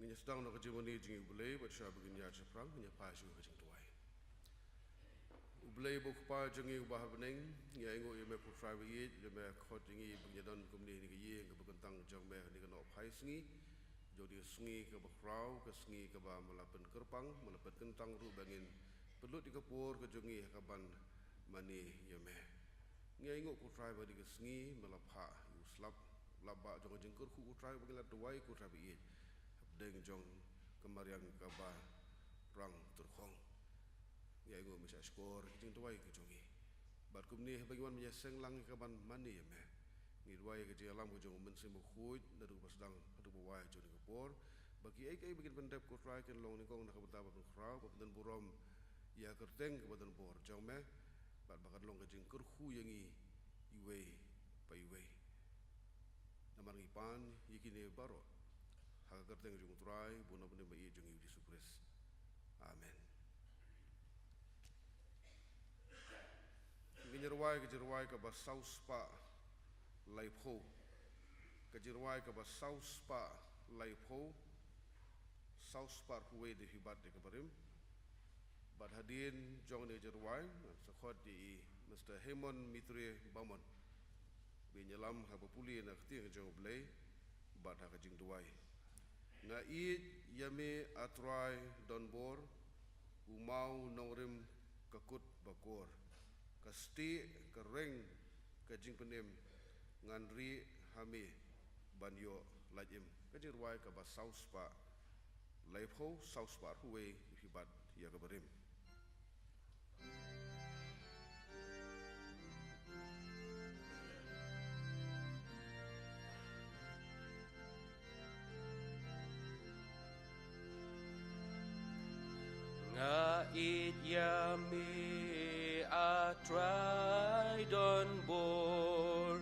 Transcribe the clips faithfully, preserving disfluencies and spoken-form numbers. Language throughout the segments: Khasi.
Ngi sdang na ka jingmane jong ngi, U Blei, bad sha ba ngin ïaid shaphrang, ngin ïa phai sha ka jingduwai. U Blei uba U Kpa jong ngi uba ha bneng, ngi ainguh ïa me ko Trai ba ïeit, ïa me khot ïa ngi ba ngin ïa don kumne ha kane ka ïing kaba kyntang jong me ha kane ka nohphai sngi, jong kane ka sngi kaba khraw, ka sngi kaba me la pynkyrpang, me la pynkyntang ruh ba ngin pynlut ïa ka por ka jong ngi ha kaban mane ïa me. Ngi ainguh ko Trai ba ha kane ka sngi me la phah ïa u slap, u slap ba jong ka jingkyrkhu ko Trai ba ngin la duwai ko Trai ba ïeit, hapdeng jong ka mariang kaba rang tyrkhong. Ngi ainguh me shah shkor ïa ka jingduwai ka jong ngi. Bad kumne haba ngi wan ban ïaseng lang ïa kaban mane ïa me, ngi duwai ïa ka jingïalam ka jong U Mynsiem Bakhuid naduh ba sdang haduh ba wai jong kane ka por, ba kiei kiei ba kin pyndep ko Trai kin long nyngkong na ka bynta ba pynkhraw, ba pyndonburom ïa ka kyrteng kaba donbor jong me, bad ba kan long ka jingkyrkhu ïa ngi iwei pa iwei. Namar ngi pan ïa kine baroh ha ka kyrteng jong U Trai, U Nongpynim ba ïeit jong ngi U Jisu Khrist. Amen. Ngin ïa rwai ka jingrwai kaba saw spah laiphew. Ka jingrwai kaba saw spah laiphew. Saw spah arphew wei, da phi bat ïa ka barim. Bad hadien jong kane ka jingrwai, ngan sa khot ïa i Mister Hemon Mitre Bamon, ba in ïalam ha kaba pule na ka ktien ka jong U Blei bad ha ka jingduwai. Nga ïeit ïa me, A Trai donbor, u maw nongrim ka kut ba kor, ka stieh ka reng ka jingpynim, ngan rieh ha me ban ïoh lait im. Ka jingrwai kaba saw spah laiphew, saw spah arphew wei, phi bat ïa ka barim. Nga ïeit ïa me, A Trai donbor,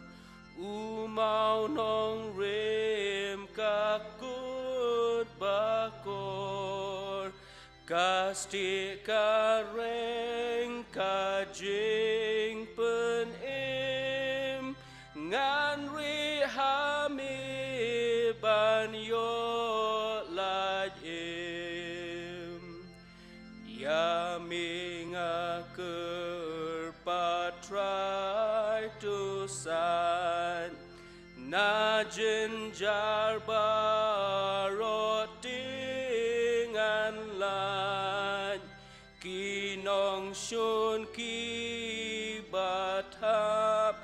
u maw nongrim ka kut ba kor, ka stieh ka reng ka jingpynim, ngan rieh ha me ban ïoh lait im. Ïa me nga kyrpad Trai, to sait na jynjar baroh te ngan lait. Ki nongshun kiba thap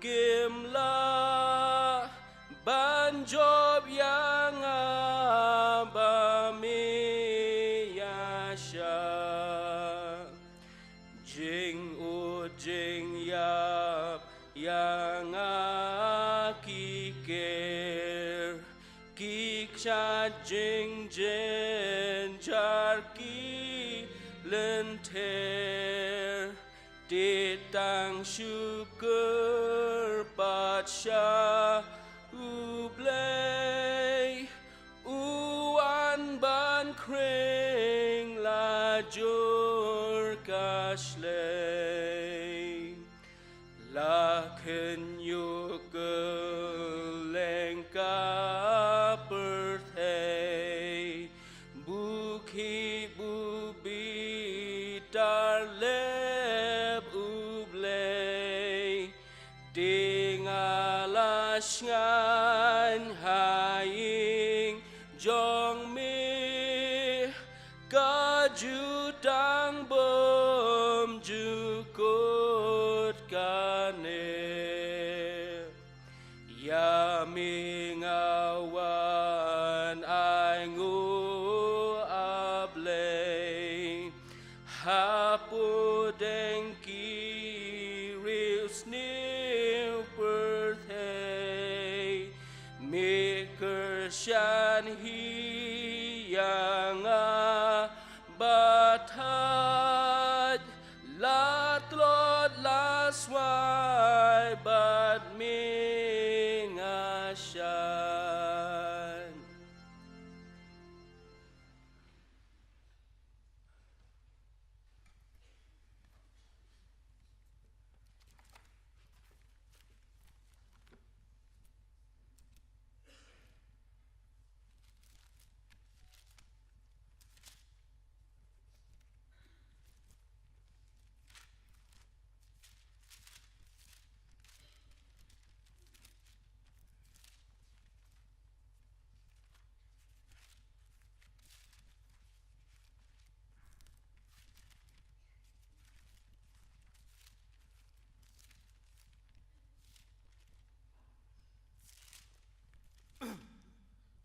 kim lah ban jop ïa nga ba me ïaishah. Jingud jingïap ïa nga ki ker, ki kshaid jingjynjar ki lynter. Te tang shu kyrpad sha U Blei, u wan ban khring la jur ka shlei. La kheiñ ïuh kylleng ka pyrthei, bu khih bu bitar lep U Blei. Te nga la shngaiñ ha ïing jong me, ka jutang bymjukut kane. Ïa me nga wan ainguh, A Blei, hapdeng ki riewsniew pyrthei. Me kyrshan hi ïa nga ba thait, la tlot la swai bad me nga shait.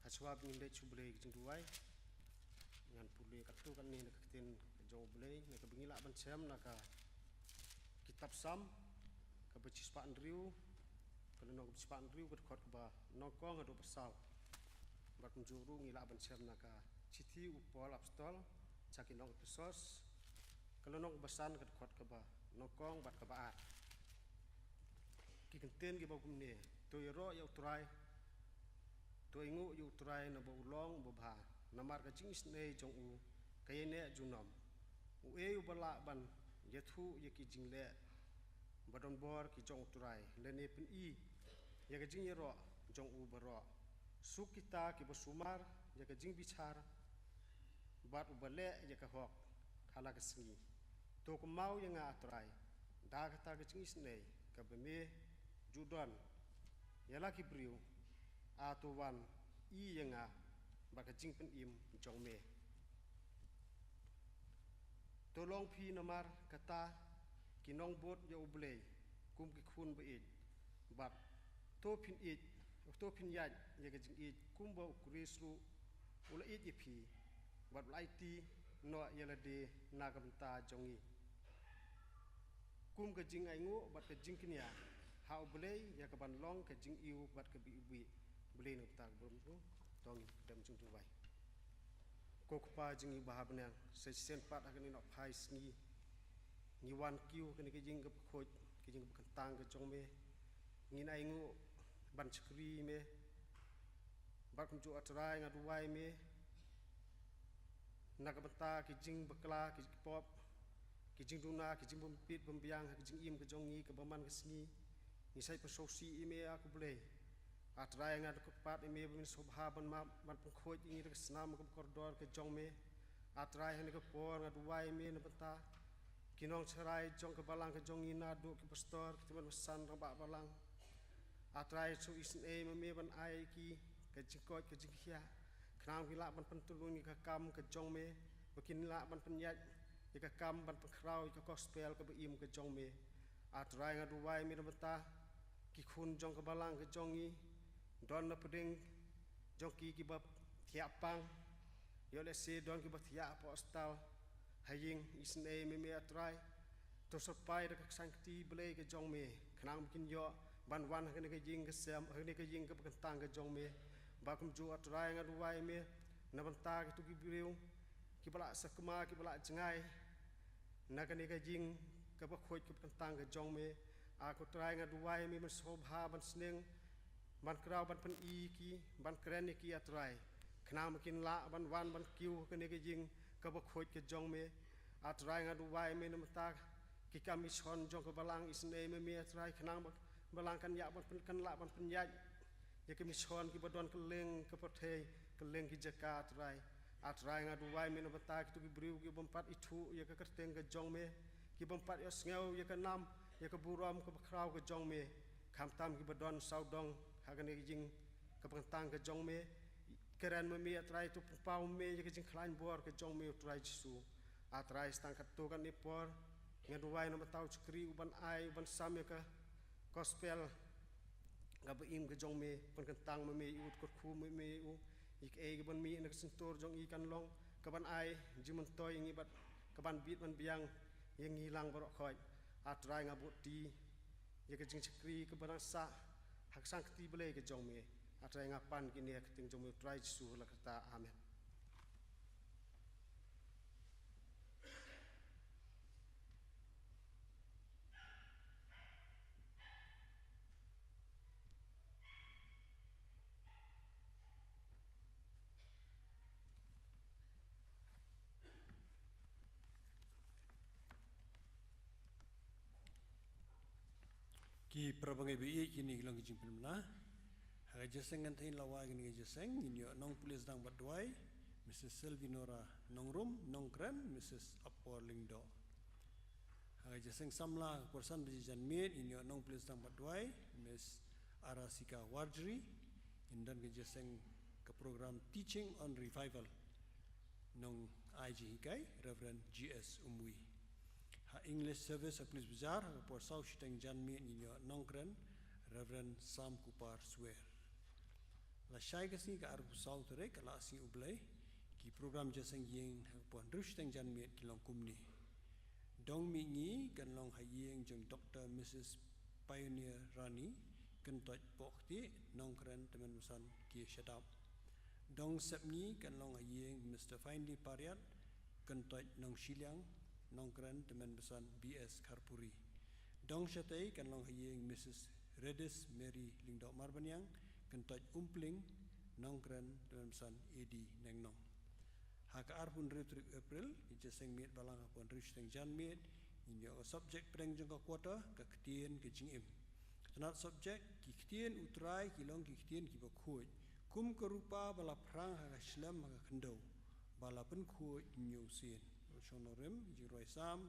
Hashwa ba ngin leit sha U Blei ka jingduwai, ngan pule katto katne na ka ktien ka jong U Blei, na kaba ngi lah ban shem na ka kitab Salm, kaba shispah hynriew, ka lynnong kaba shispah hynriew, ka dkhot kaba nyngkong haduh ba saw. Bad kumjuh ruh ngi lah ban shem na ka shithi u Paul Apostol sha ki nong Ephesos, ka lynnong kaba san, ka dkhot kaba nyngkong bad kaba ar. Ki kyntien kiba kumne: To ïaroh ïa U Trai, to ainguh ïa U Trai naba u long uba bha, namar ka jingisynei jong u ka ïaineh junom. Uei uba lah ban ïathuh ïa ki jingleh ba donbor ki jong U Trai, lane pyni ïa ka jingïaroh jong u baroh? Suk kita kiba sumar ïa ka jingbishar, bad uba leh ïa ka hok ha la ka sngi. To kynmaw ïa nga, A Trai, da kata ka jingisynei kaba me ju don ïa la ki briew. A to wan i ïa nga bad ka jingpynim jong me. To long phi namar kata ki nongbud ïa U Blei kum ki khun ba ïeit, bad to phin ïeit, to phin ïaid ïa ka jingïeit kumba U Khrist ruh u la ïeit ïa phi, bad u la aiti noh ïa lade na ka bynta jong ngi, kum ka jingainguh bad ka jingkñia ha U Blei, ïa kaban long ka jingïew bad ka bih u bih. Blei na ka bynta ka burom jong u. To ngin ïa dem jingduwai. Ko Kpa jong ngi ba ha bneng, sa shisien pat ha kane ka nohphai sngi ngi wan kiew ha kane ka ïing kaba khuid, ka ïing kaba kyntang ka jong me. Ngin ainguh ban shakri me. Bad kumjuh, A Trai, nga duwai me na ka bynta ki jingbakla, ki jingpop, ki jingduna, ki jingbym bit bym biang ha ka jingim ka jong ngi kaba man ka sngi. Ngi sa ïa pynsngewsih ïa me, A ko Blei. A Trai, nga da kyrpad ïa me ba men sngewbha ban map, ban pynkhuid ïa ngi da ka snam kaba kordor ka jong me. A Trai, ha kane ka por nga duwai ïa me na ka bynta ki nongsharai jong ka balang ka jong ngi, naduh ki pastor, ki tymmen basan rangbah balang. A Trai, to isynei ma me ban ai ïa ki ka jingkoit ka jingkhiah, khnang ba kin lah ban pyntrun ïa ka kam ka jong me, ba kin lah ban pynïaid ïa ka kam ban pynkhraw ïa ka gospel kaba im ka jong me. A Trai, nga duwai ïa me na ka bynta ki khun jong ka balang ka jong ngi, don na pdeng jong ki kiba thiah pang, ïoh lehse don kiba thiah hapoh hospital. Ha ïing, isynei ma me, A Trai. To syrpai da ka ksangkti Blei ka jong me, khnang ba kin ïoh ban wan ha kane ka ïing ka sem, ha kane ka ïing kaba kyntang ka jong me. Bad kumjuh, A Trai, nga duwai ïa me na ka bynta kito ki briew kiba la sakma, kiba la jngai na kane ka ïing kaba khuid kaba kyntang ka jong me. A ko Trai, nga duwai ïa me ban sngewbha ban sneng, ban khraw, ban pyni ïa ki, ban kren ïa ki, A Trai, khnang ba kin lah ban wan ban kiew ha kane ka ïing kaba khuid ka jong me. A Trai, nga duwai ïa me na ka bynta ki kam mission jong ka balang, isynei ma me, A Trai, khnang ba ka balang kan ïa ban pyn-, kan lah ban pynïaid ïa ka mission kiba don kylleng ka pyrthei, kylleng ki jaka, A Trai. A Trai, nga duwai ïa me na ka bynta kito ki briew ki bym pat ithuh ïa ka kyrteng ka jong me, ki bym pat ïohsngew ïa ka nam, ïa ka burom kaba khraw ka jong me, khamtam kiba don sawdong ha kane ka ïing kaba kyntang ka jong me. Kren ma me, A Trai, to pynpaw ma me ïa ka jingkhlaiñ bor ka jong me, U Trai Jisu. A Trai, sa tang katto katne por, nga duwai na ka bynta u shakri uban ai, uban sam ïa ka gospel kaba im ka jong me, pynkyntang ma me ïa u, kyrkhu ma me ïa u, ïa kaei kaban mih na ka shyntur jong ngi kan long kaban ai jingmyntoi ïa ngi bad kaban bit ban biang ïa ngi lang baroh khoit. A Trai, nga buhti ïa ka jingshakri kaba nang sah ha ka ksangkti Blei ka jong me. A Trai, nga pan kine ha ka kyrteng jong me, U Trai Jisu, la kata. Amen. Ki para bangeit ba ïeit, kine ki long ki jingpynbna. Ha ka jingïaseng kynthei la wai kine ki jingïaseng, ngin ïoh nongpule sdang bad duwai, Missus Selvinora Nongrum, nongkren, Missus Apor Lyngdoh. Ha ka jingïaseng samla, por san baje janmiet, ngin ïoh nongpule sdang bad duwai, Miss Arasika Warjri. Ngin don ka jingïaseng ka program Teaching on Revival, nong ai jinghikai Reverend G S Umwi. Ha English service ha Police Bazar, ha ka por saw shiteng janmiet, ngin ïoh nongkren Reverend Sam Kupar Swer. Lashai ka sngi ka arphew saw tarik ka la sngi U Blei, ki program jingïaseng ïing ha ka por hynriew shiteng janmiet ki long kumne. Dong mihngi kan long ha ïing jong Doctor Missus Pioneer Rani, kyntoit Pohktieh, Nongkren, Tymmen Basan, Kiei Shadap. Dong sepngi kan long ha ïing Mister Finely Pariat, kyntoit Nongshiliang, Nongkren, Tymmen Basan, B S Kharpuri. Dong shatei kan long ha ïing Missus Redis Mary Lyngdoh Marbaniang, kyntoit Umpling, Nongkren, Tymmen Basan, A D Nengnong. Ha ka arphew hynriew tarik April, ki jingïaseng miet balang ha ka por hynriew shiteng janmiet, ngin ïoh ka subject pdeng jong ka quarter, ka ktien ka jingim. Ka tnat subject, ki ktien U Trai ki long ki ktien kiba khuid, kum ka rupa ba la phrang ha ka shlem ha ka khyndew, ba la pynkhuid hynñiew sien. Shong nongrim, jingrwai Salm,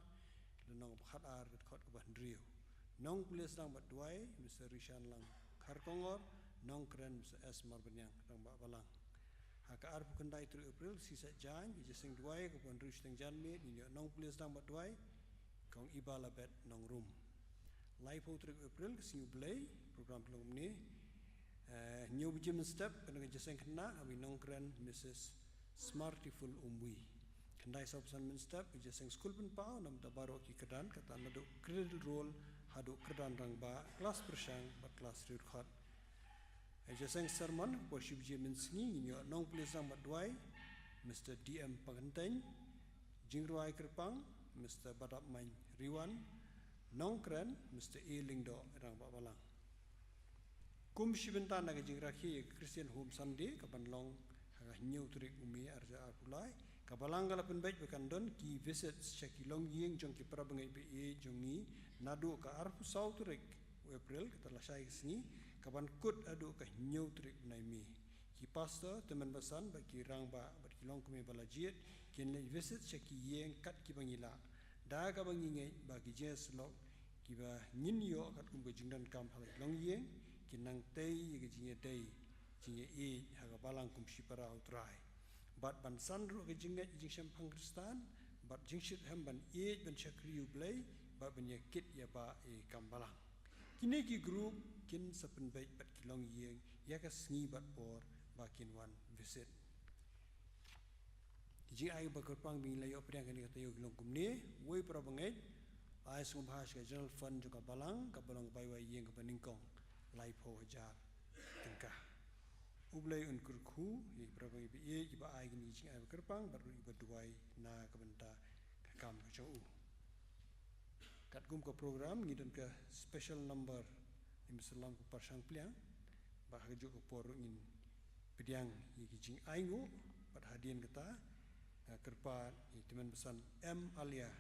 lynnong ba khatar, ka dkhot kaba hynriew. Nongpule sdang bad duwai, Mister Rishan Lang Kharkongor, Nongkren, Mister S Marbaniang, Rangbah Balang. Ha ka arphew khyndai tarik April, Sisat Jaiñ, ki jingïaseng duwai, ka por hynriew shiteng janmiet, ngin ïoh Nongpule sdang bad duwai, Kong Iba Labet Nongrum. Laiphew tarik April, ka sngi U Blei, program pynlong kumne. Eh, hynñiew baje mynstep, ka dang ka jingïaseng khynnah, ha Nongkren, Missus Smartiful Umwi. Khyndai saw phew san mynstep, ka jingïaseng skul pynpaw, namar baroh ki kyrdan, kata naduh Cradle Roll, haduh kyrdan rangbah, klas pyrshang, bad klas riewdkhot. Ka jingïaseng sermon, por shi baje mynsngi, ngin ïoh Nongpule sdang bad duwai, Mister D M Pangkyntein, jingrwai kyrpang, Mister Badap Main Riwan, Nongkren, Mister A Lyngdoh, Rangbah Balang. Kum shi bynta na ka jingrakhe ïa ka Christian Home Sunday, kaban long ha ka hynñiew tarik u May arhajar arphew lai, ka Balang ka la pynbeit ba kan don ki visit sha ki longïing jong ki para bangeit ba ïeit jong ngi, naduh ka arphew saw tarik u April, kata lashai ka sngi, kaban kut haduh ka hynñiew tarik u May. Ki pastor, tymmen basan, bad ki rangbah, bad ki longkmie ba la jied, kin leit visit sha ki ïing kat kiba ngi lah. Da kaba ngi ngeit ba ki jingïasyllok kiba ngin ïoh katkum ka jingdonkam ha la ki longïing, kin nang tei ïa ka jingïadei, jingïaieit, ha ka Balang kum shipara U Trai. Bad ban san ruh ka jingngeit jingshemphang Khristan, bad jingshitrhem ban ïeit ban shakri U Blei, bad ban ïakit ïabah ïa ka kam Balang. Kine ki group kin sa pynbeit bad ki longïing ïa ka sngi bad por ba kin wan visit. Ki jingai ba kyrpang ba ngin la ïoh pdiang kane ka taïew ki long kumne, wei para bangeit, ai sngewbha sha ka General Fund jong ka Balang, kaba long ka bai wai ïing kaba nyngkong, laiphew hajar tyngka. U Blei un kyrkhu ïa ki para bangeit ba ïeit, kiba ai kine ki jingai ba kyrpang, bad ruh kiba duwai na ka bynta ka kam ka jong u. Katkum ka program ngi don ka special number, ngi mih sha lam ka par shang pliang, bad ha kajuh ka por ruh ngin pdiang ïa ki jingainguh, bad hadien kata, nga kyrpad ïa i tymmen basan M Alia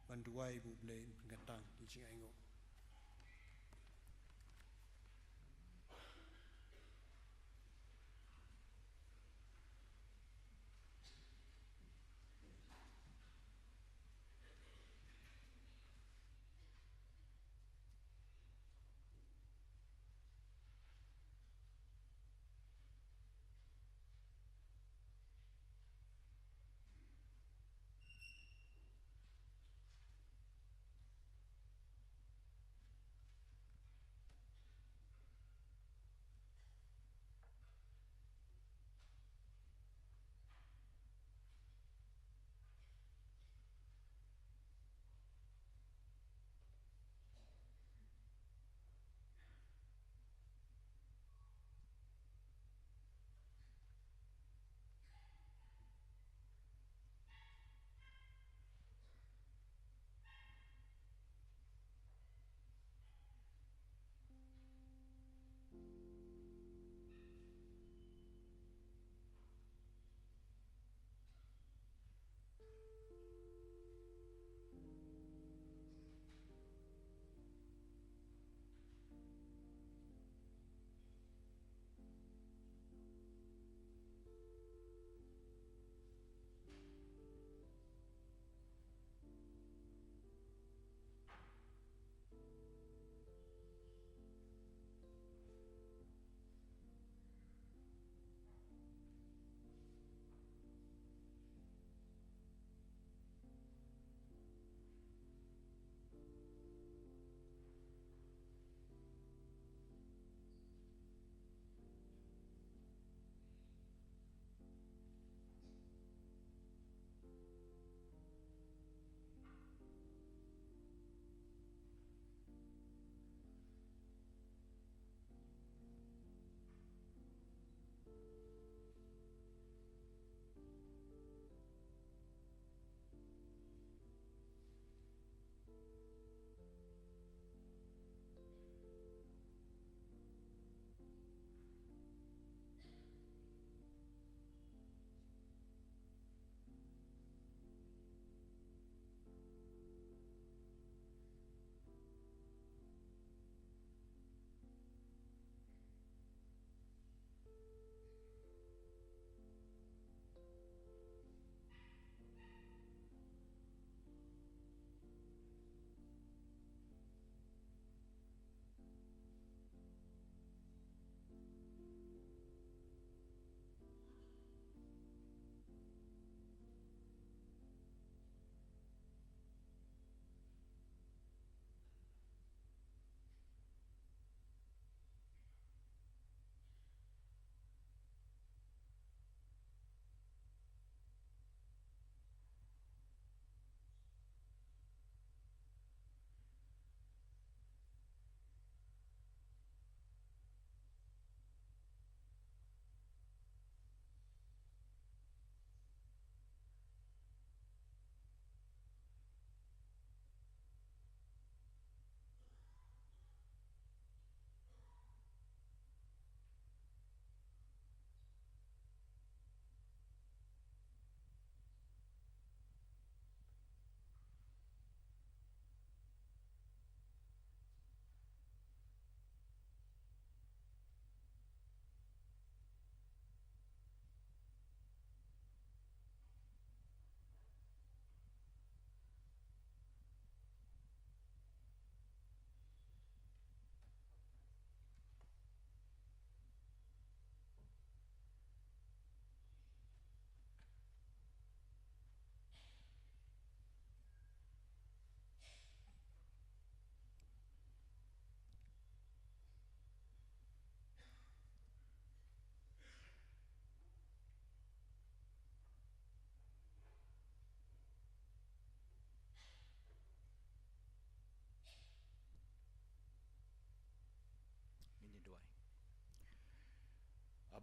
ban duwai ba U Blei un pynkyntang ïa ki jingainguh.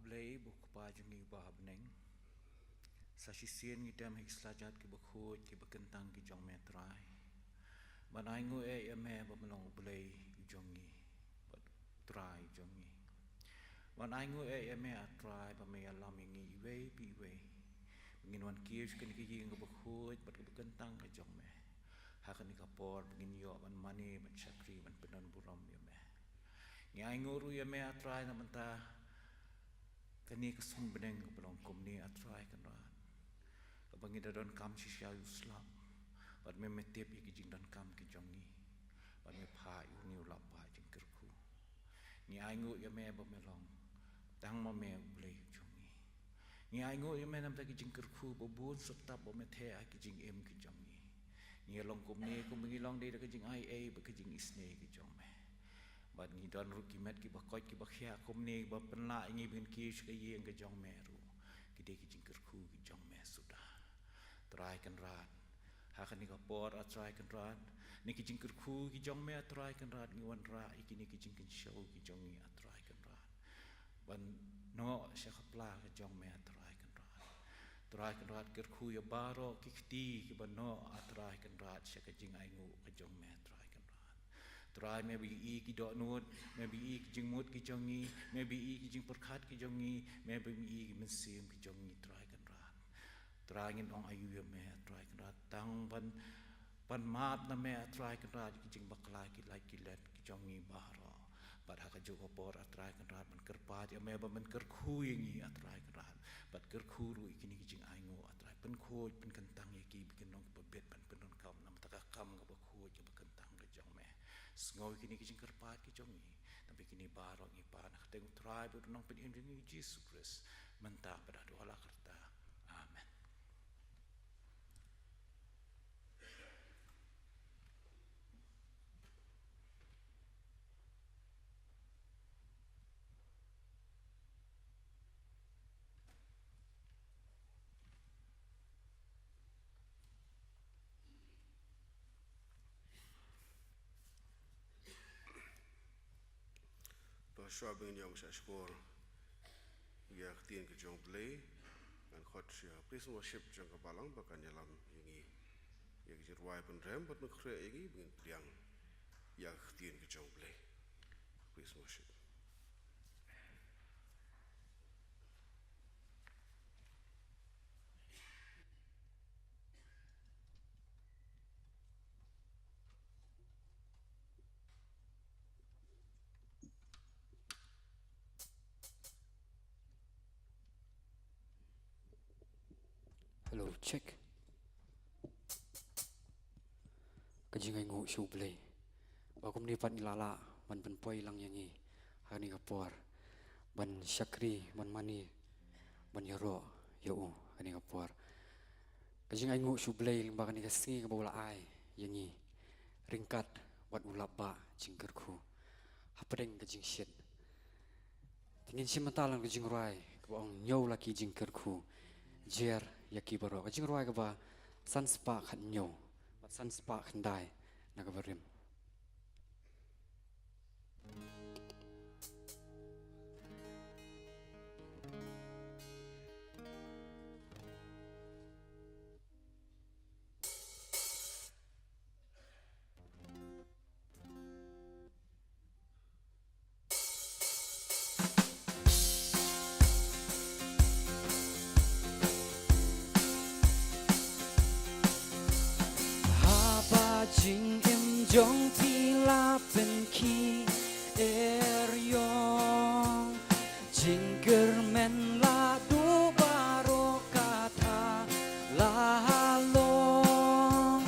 Blei, U Kpa jong ngi uba ha bneng. Sa shisien ngi dem ha ki slajat kiba khuid, kiba kyntang ki jong me, Trai. Ban ainguh ïa me ba me long U Blei u jong ngi, bad Trai jong ngi. Ban ainguh ïa me, A Trai, ba me ïalam ïa ngi iwei pa iwei, ba ngin wan kiew sha kane ka ïing kaba khuid bad kaba kyntang ka jong me. Ha kane ka por ba ngin ïoh ban mane, ban shakri, ban pyndonburom ïa me. Ngi ainguh ruh ïa me, A Trai, na bynta kane ka suiñ bneng kaba long kumne, A Trai Kynrad, kaba ngi da donkam shisha ïa u slap, bad me, me tip ïa ki jingdonkam ki jong ngi, bad me phah ïa une u lapbah jingkyrkhu. Ngi ainguh ïa me ba me long tang ma me U Blei u jong ngi. Ngi ainguh ïa me namar ki jingkyrkhu ba bun shu tap ba me theh ha ki jingim ki jong ngi. Ngi long kumne kumba ngi long dei da ka jingai ei bad ka jingisynei ki jong me. Bad ngi don ruh ki met kiba koit kiba khiah kumne, ba pynlah ïa ngi ba ngin kiew sha ka ïing ka jong me ruh, ki dei ki jingkyrkhu ki jong me suda, Trai Kynrad. Ha kane ka por, A Trai Kynrad, na ki jingkyrkhu ki jong me, A Trai Kynrad, ngi wanrah ïa kine ki jingkynshew ki jong ngi, A Trai Kynrad, ban noh sha ka pla ka jong me, A Trai Kynrad. Trai Kynrad, kyrkhu ïa baroh ki kti kiba noh, A Trai Kynrad, sha ka jingainguh ka jong me, Trai Kynrad. Trai, me ba ïohi ki dohnud, me ba ïohi ki jingmut ki jong ngi, me ba ïohi ki jingpyrkhat ki jong ngi, me ba ïohi ki mynsiem ki jong ngi, Trai Kynrad. Trai, ngin ong aïu ïa me, Trai Kynrad, tang ban, ban map na me, Trai Kynrad, ki jingbakla, ki lait ki let ki jong ngi baroh. Bad ha kajuh ka por, A Trai Kynrad, ban kyrpad ïa me ba men kyrkhu ïa ngi, A Trai Kynrad, bad kyrkhu ruh ïa kine ki jingainguh, A Trai, pynkhuid pynkyntang ïa ki ba kin long kiba bit ban pyndonkam na bynta ka kam kaba khuid kaba kyntang ka jong me. Sngew ïa kine ki jingkyrpad ki jong ngi, namar kine baroh ngi pan ha ka kyrteng U Trai bad U Nongpynim jong ngi U Jisu Khrist, mynta bad haduh la karta. Amen. To, shuwa ba ngin ïoh shah shkor ïa ka ktien ka jong U Blei, ngan khot ïa ka praise and worship jong ka balang ba kan ïalam ïa ngi ïa ka jingrwai pynrem bad pynkhreh ïa ngi ba ngin pdiang ïa ka ktien ka jong U Blei. Praise and worship. Hello, check. Ka jingainguh sha U Blei ba kumne pat ngi la lah ban pynpoi lang ïa ngi ha kane ka por ban shakri, ban mane, ban ïaroh ïa u ha kane ka por. Ka jingainguh sha U Blei lyngba kane ka sngi kaba u la ai ïa ngi ryngkat bad u lapbah jingkyrkhu hapdeng ka jingshit. Te ngin shim bynta lang ka jingrwai kaba ong Ñiew la ki jingkyrkhu jer ïa ki baroh, ka jingrwai kaba san spah khathynñiew bad san spah khyndai na kaba rim. Haba jingim jong phi la pynkhih er ïong, jingkyrmen la duh baroh, kata la long.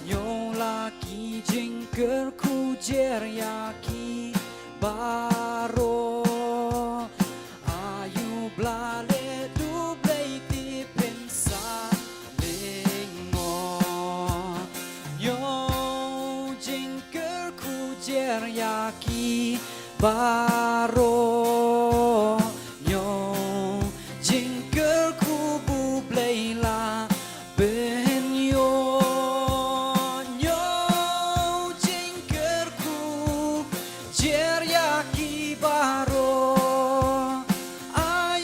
Ñiew la ki jingkyrkhu jer ïa ki baroh. Aïu ba la leh da U Blei, te phin sa lyngngoh. Ñiew jingkyrkhu jer ïa ki baroh. Ñiew jingkyrkhu ba U Blei la pynïoh. Ñiew jingkyrkhu jer ïa ki baroh. Ai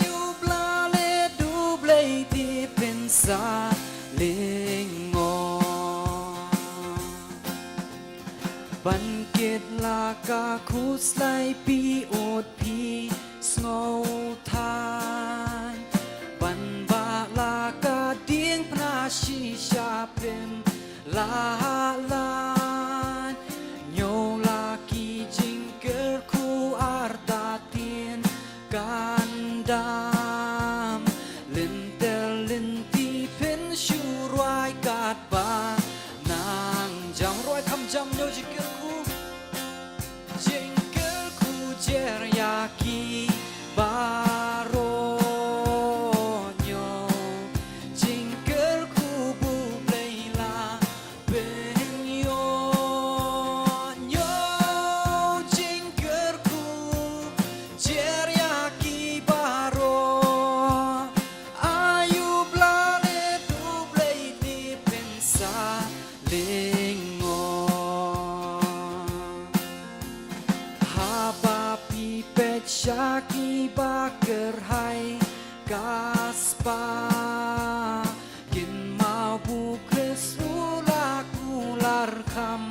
Sha ki ba kyrhai ka spah, kin mawbukris u la kular kham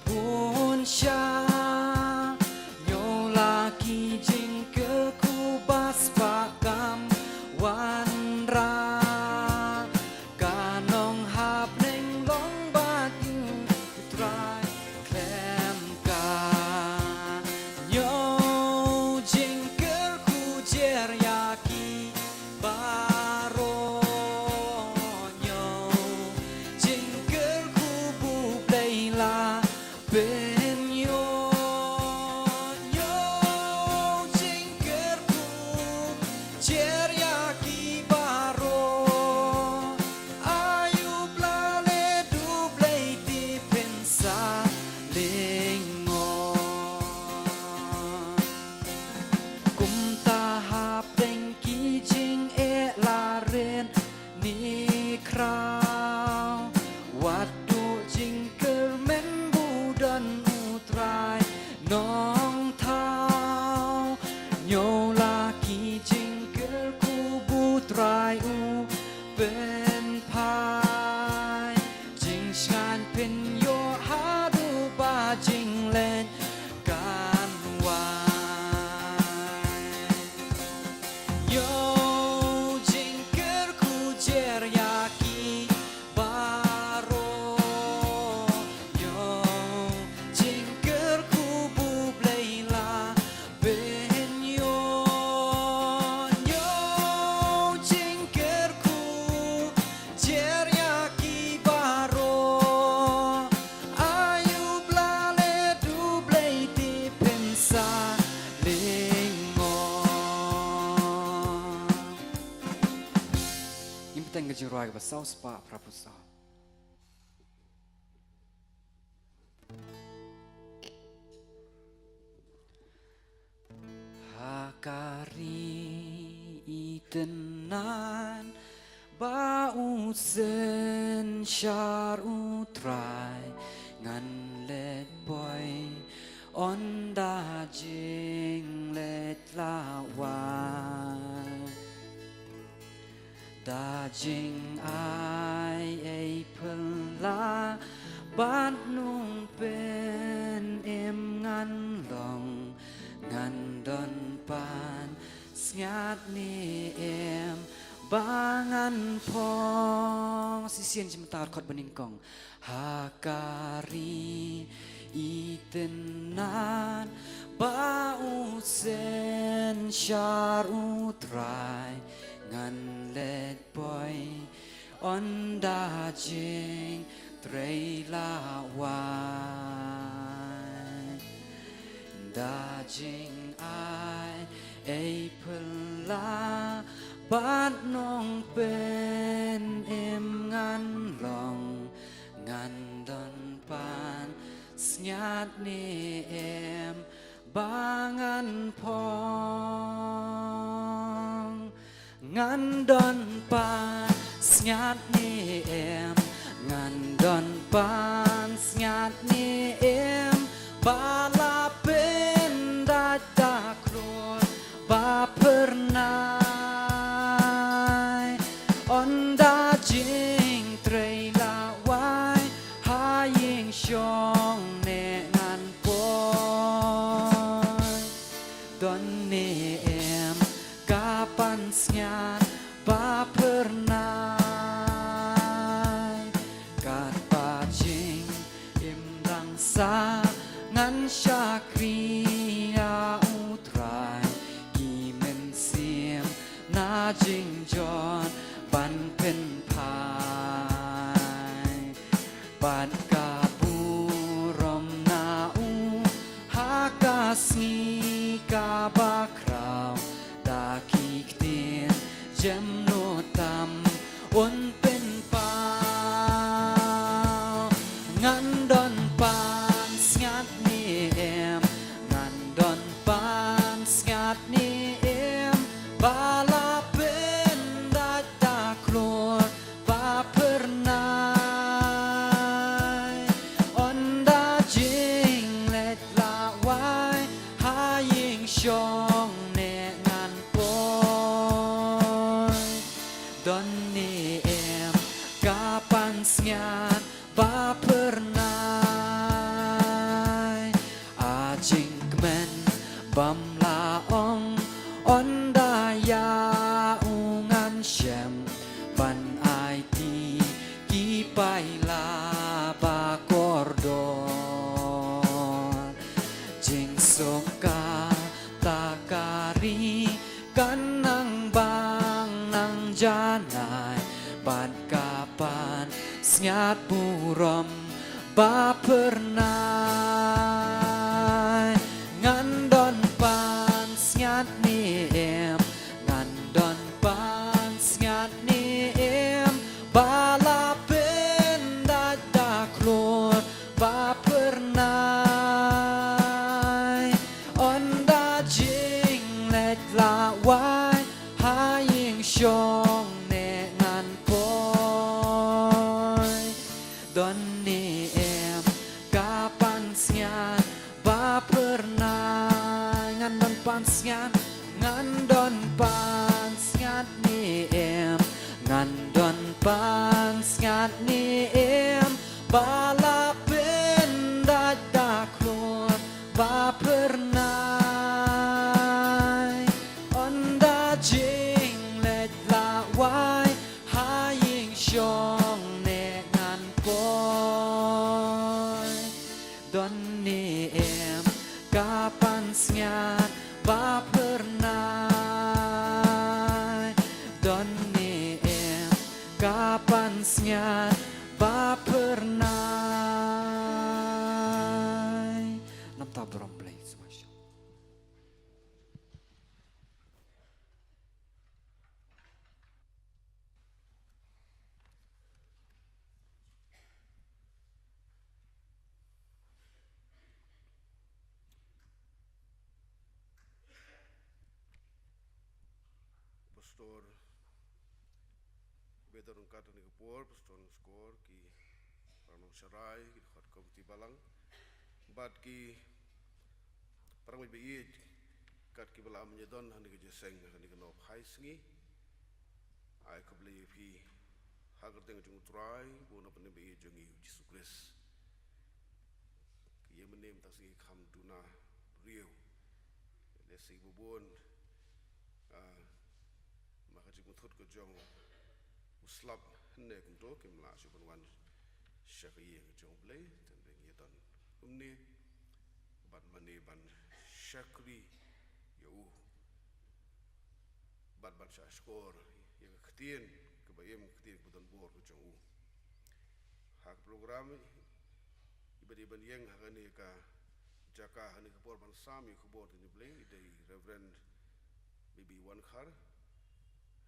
bun sha. Ñiew la ki jingkyrkhu ba spah kam wanrah, ka nonghapneng long bad u Trai khlem ka. Ñiew jingkyrkhu jer ïa ki baroh, ñiew jingkyrkhu ba U Blei la pynïoh. Ñiew jingkyrkhu jer ïa ki baroh, ai U Blei, leh U Blei te phin sa lyngngoh. Kumta hapdeng ki jingeh la rit ne khraw, wat duh jingkyrmen, ba don U Trai Nongthaw. Ñiew la ki jingkyrkhu ba U Trai u pynphai, jingsngewsih phin ïoh haduh ba jingleit kan wan. Ñiew jingkyrkhu jer ïa ki baroh, ñiew jingkyrkhu ba U Blei la pynïoh. Ñiew jingkyrkhu jer ïa ki baroh, ai U Blei, leh U Blei te phin sa lyngngoh. Ngin bteng ka jingrwai kaba saw spah phra phew saw. Ha ka ri itynnad ba u synshar U Trai, ngan leit poi ynda jingleit la wan. Da jingai ei phylla bad nongpynim ngan long, ngan don pansngiat ne em ba ngan phong. Shisien, jingmyntoi khot banyngkong. Ha ka ri itynnad ba u synshar U Trai, ngan leit poi ynda jingtrei la wan. Da jingai ei phylla bad nongpynim ngan long, ngan don pansngiat ne em ba ngan phong. Ngan don pansngiat ne em, ngan don pansngiat ne em ba la pyndait da khlur ba phyrnai. Ynda jingtrei la wai, ha ïing shong ne ngan poi. Don ne em ka pansngiat ba phyrnai? Katba jingim dang sah, ngan shakri ïa U Trai, ki mynsiem na jingjot ban pynphai. Bad ka burom na u ha ka sngi kaba khraw, da ki ktien jemnud tam un pynpaw. Ngan don pansngiat ne em, ngan don pansngiat ne em ba la pyndait da khlur ba phyrnai? Ynda jingleit la wai, ha ïing shong ne Ynda ïa u ngan shem ban aiti ki paila ba kordor. Jingsuk kata ka ri kan nang bang nang janai bad ka pansngiat burom ba phyrnai. Ngan don pansngiat ne em, ngan don pansngiat ne em, ba la pyndait da khlur ba phyrnai. Ynda jingleit la wai ha ïing shong ne ngan poi. Don ne em ka pansngiat ba phyrnai, ngan don pansngiat, ngan don pansngiat ne em, ngan don pansngiat ne em, ba la pyndait da khlur ba phyrnai. Ynda jingleit la wai ha ïing shong ne ngan poi. Don ne em ka pansngiat ba phyrnai. Don ne em ka pansngiat ba phyrnai. Namta burom Blei smasha. Pastor Bedor Ungkat ni ka por, Pastor Skor, ki para nongshakri, ki dkhot komiti balang, bad ki para ngi ba ïeit, kat kiba la mynjur don ha kane ka jingïaseng, ha kane ka nongphai sngi. Ai khublei ïa phi ha ka kyrteng jong U Trai bad U Nongpynim ba ïeit jong ngi U Jisu Khrist. Ki ïa mynne mynta sngi kham duna briew. Lehse bun, ah, ma ka jingmut ka jong u slap hynne kumto kim lah shuh ban wan sha ka ïing jong U Blei, te ngi ïa don kumne bad mane ban shakri ïa u. Bad ban shah shkor ïa ka ktien kaba im, ka ktien kaba don bor ka jong u. Ha ka program iba dei ban ïeng ha kane ka jaka, ha kane ka por ban sam ïa ka khubor ka jong U Blei, i dei Reverend B B Wankhar,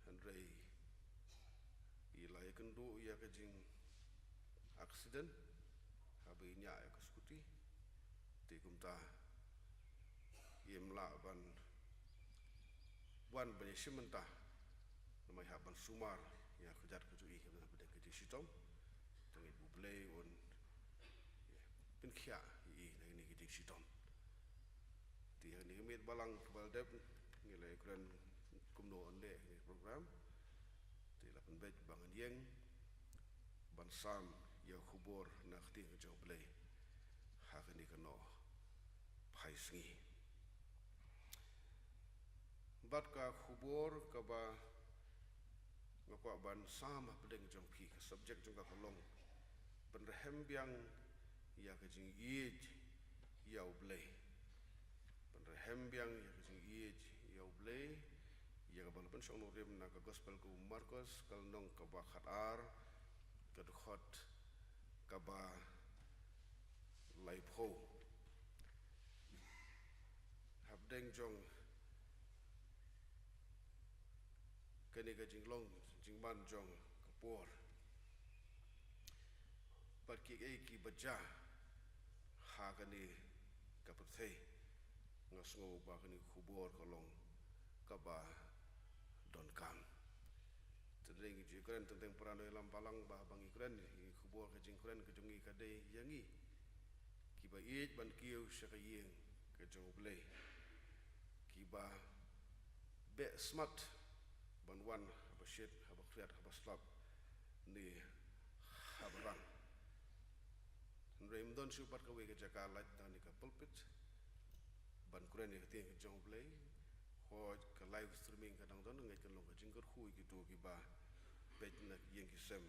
hynrei i la ïakynduh ïa ka jing accident haba i ñiah ïa ka scooty. Te kumta im lah ban wan ban ïashim bynta, namar i hap ban sumar ïa ka kjat ka jong i hapdeng ka jingshitom. Te ngeit ba U Blei un pynkhiah ïa i na kane ka jingshitom. Te ha kane ka miet balang kaba la dep ngi la ïakren kumno yn leh kane ka program. Te la pynbeit ba ngan ïeng ban sam ïa ka khubor na ka ktien ka jong U Blei ha kane ka nongphai sngi. Bad ka khubor kaba nga kwah ban sam hapdeng jong phi, ka subject jong ka ka long: Pynrhem biang ïa ka jingïeit ïa U Blei. Pynrhem biang ïa ka jingïeit ïa U Blei, ïa kaba la pynshong nongrim na ka Gospel ka u Markos, ka lynnong kaba khatar, ka dkhot kaba laiphew. Hapdeng jong kane ka jinglong jingman jong ka por, bad kiei kiei kiba jia ha kane ka pyrthei, nga sngew ba kane ka khubor ka long kaba donkam. Te ngi ju kren teng teng para nongïalam balang ba haba ngi kren ïa ka khubor, ka jingkren ka jong ngi ka dei ïa ngi kiba ïeit ban kiew sha ka ïing ka jong U Blei, kiba beh smat ban wan haba shit, haba khriat, haba slap, ne haba rang. Hynrei ym don shuh pat kawei ka jaka lait na kane ka pulpit ban kren ïa ka ktien ka jong U Blei. Poi ka live streaming ka dang don, nga ngeit kan long ka jingkyrkhu ïa kito kiba peit na ïing ki sem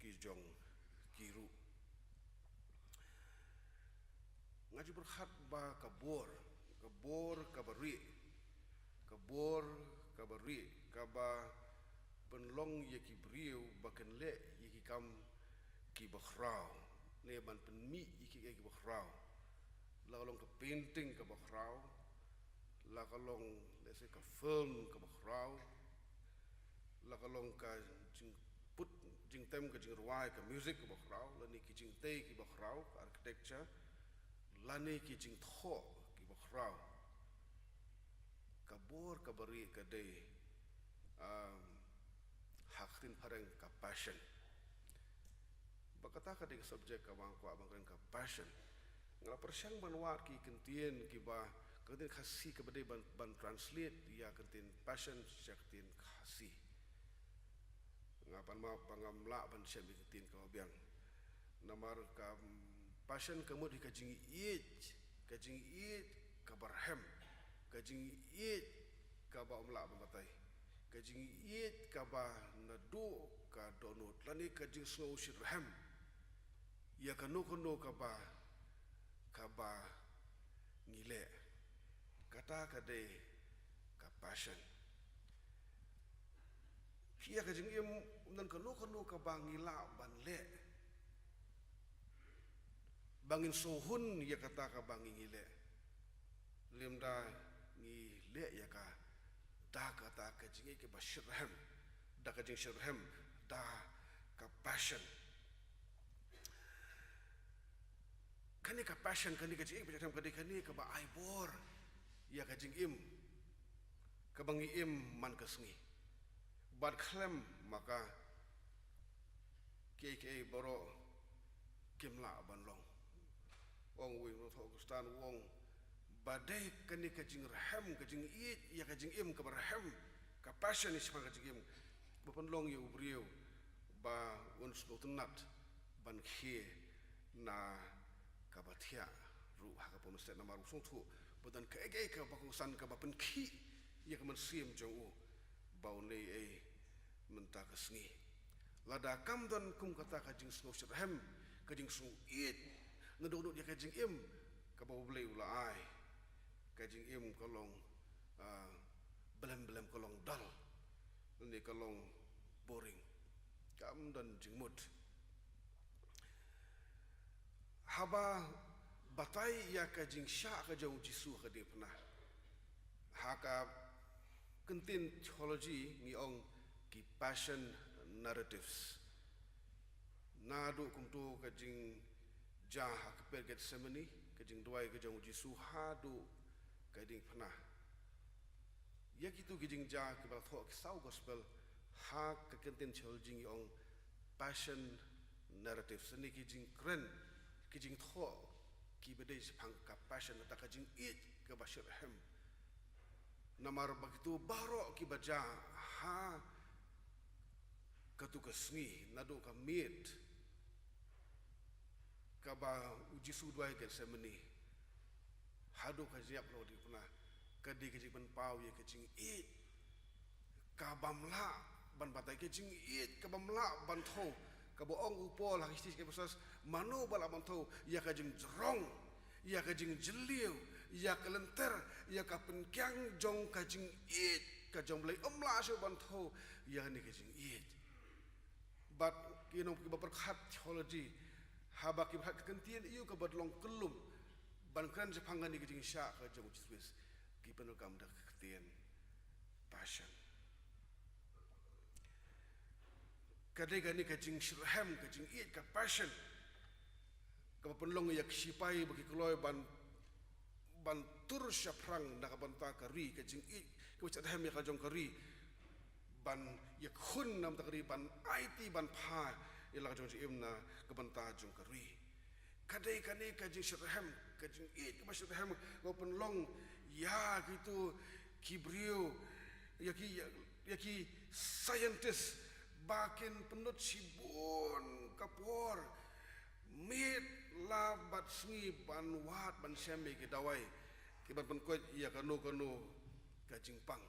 ki jong ki ruh. Nga ju pyrkhat ba ka bor, ka bor kaba rieh, ka bor kaba rieh, kaba pynlong ïa ki briew ba kin leh ïa ki kam kiba khraw, ne ban pynmih ïa ki, ïa kiba khraw. La ka long ka painting kaba khraw, la ka long, let's say, ka film kaba khraw, la ka long ka jingput, jingtem, ka jingrwai, ka music kaba khraw, lane ki jingtei kiba khraw, ka architecture, lane ki jingthoh kiba khraw. Ka bor kaba rieh ka dei, um, ha ka ktien phareng ka passion. Ba kata ka dei ka subject kaba nga kwah ban kren, ka passion. Nga la pyrshang ban wad ki kyntien kiba, ka kyntien Khasi kaba dei ban, ban translate ïa ka kyntien passion sha ka ktien Khasi. Nga pan map ba ngam lah ban shem ïa ka kyntien kaba biang. Namar ka, mm, passion ka mut hi ka jingïeit, ka jingïeit kaba rhem, ka jingïeit kaba ym lah ban batai, ka jingïeit kaba naduh ka dohnud, lane ka jingsngew shitrhem ïa kano kano kaba, kaba ngi leh. Kata ka dei ka passion. Ïa ka jingim, ym don kano kano kaba ngi lah ban leh ba ngin sngewhun ïa kata kaba ngi, ngi leh, lymda ngi leh ïa ka da kata ka jingïeit kaba shitrhem, da ka jingshitrhem, da ka passion. Kane ka passion, kane ka jingïeit kaba shitrhem, kane, kane kaba ai bor ïa ka jingim kaba ngi im man ka sngi. Bad khlem ma ka, kiei kiei baroh kim lah ban long. Ong uwei u nongthoh Khristan, u ong ba dei kane ka jingrhem, ka jingïeit ïa ka jingim kaba rhem, ka passion shaphang ka jingim, ba pynlong ïa u briew ba un sngewtynnat ban khie na kaba thiah ruh ha ka por mynstep, namar u sngewthuh ba don kaei kaei kaba kongsan kaba pynkhih ïa ka mynsiem jong u ba un leh ei mynta ka sngi. Lada kam don kum kata ka jingsngew shitrhem, ka jingsngew ïeit naduh nud ïa ka jingim kaba U Blei u la ai, ka jingim ka long, ah, blem blem, ka long dull, ne ka long boring. Kam don jingmut. Haba batai ïa ka jingshah ka jong u Jisu ha ka diengphna, ha ka kyntien theology ngi ong ki passion narratives. Naduh kumto ka jingjia ha ka kper Gethsemane, ka jingduwai ka jong u Jisu haduh ka diengphna. Ïa kito ki jingjia kiba la thoh ki saw gospel, ha ka kyntien theology ngi ong passion narratives, ne ki jingkren, ki jingthoh kiba dei shaphang ka passion, da ka jingïeit kaba shitrhem. Namar ba kito baroh kiba jia ha kato ka sngi, naduh ka miet kaba u Jisu u duwai ha Gethsemane, haduh ka jingïap halor ka diengphna, ka dei ka jingpynpaw ïa ka jingïeit kabym lah ban batai, ka jingïeit kabym lah ban thew, kaba ong u Paul ha ki shithi sha ki Ephesos, mano ba lah ban thew ïa ka jingjrong, ïa ka jingjylliew, ïa ka lynter, ïa ka pynkiang jong ka jingïeit ka jong U Blei, ym lah shuh ban thew ïa kane ka jingïeit. Bad ki nong kiba pyrkhat theology, haba ki pyrkhat ka kyntien aïu kaba long kyllum ban kren shaphang kane ka jingshah ka jong u Jisu Khrist, ki pyndonkam da ka kyntien passion. Ka dei kane ka jingshitrhem, ka jingïeit, ka passion, kaba pynlong ïa ki shipai ba ki kloi ban, ban tur shaphrang na ka bynta ka ri, ka jingïeit kaba shitrhem ïa ka jong ka ri, ban ïakhun na ka bynta ka ri, ban aiti ban pha ïa la ka jong jingim na ka bynta jong ka ri. Ka dei kane ka jingshitrhem, ka jingïeit kaba shitrhem, kaba pynlong ïa kito ki briew, ïa ki, ïa, ïa ki scientist, ba kin pynlut shibun ka por, miet la bad sngi ban wad ban shem ïa ki dawai kiban pynkoit ïa kano kano ka jingpang.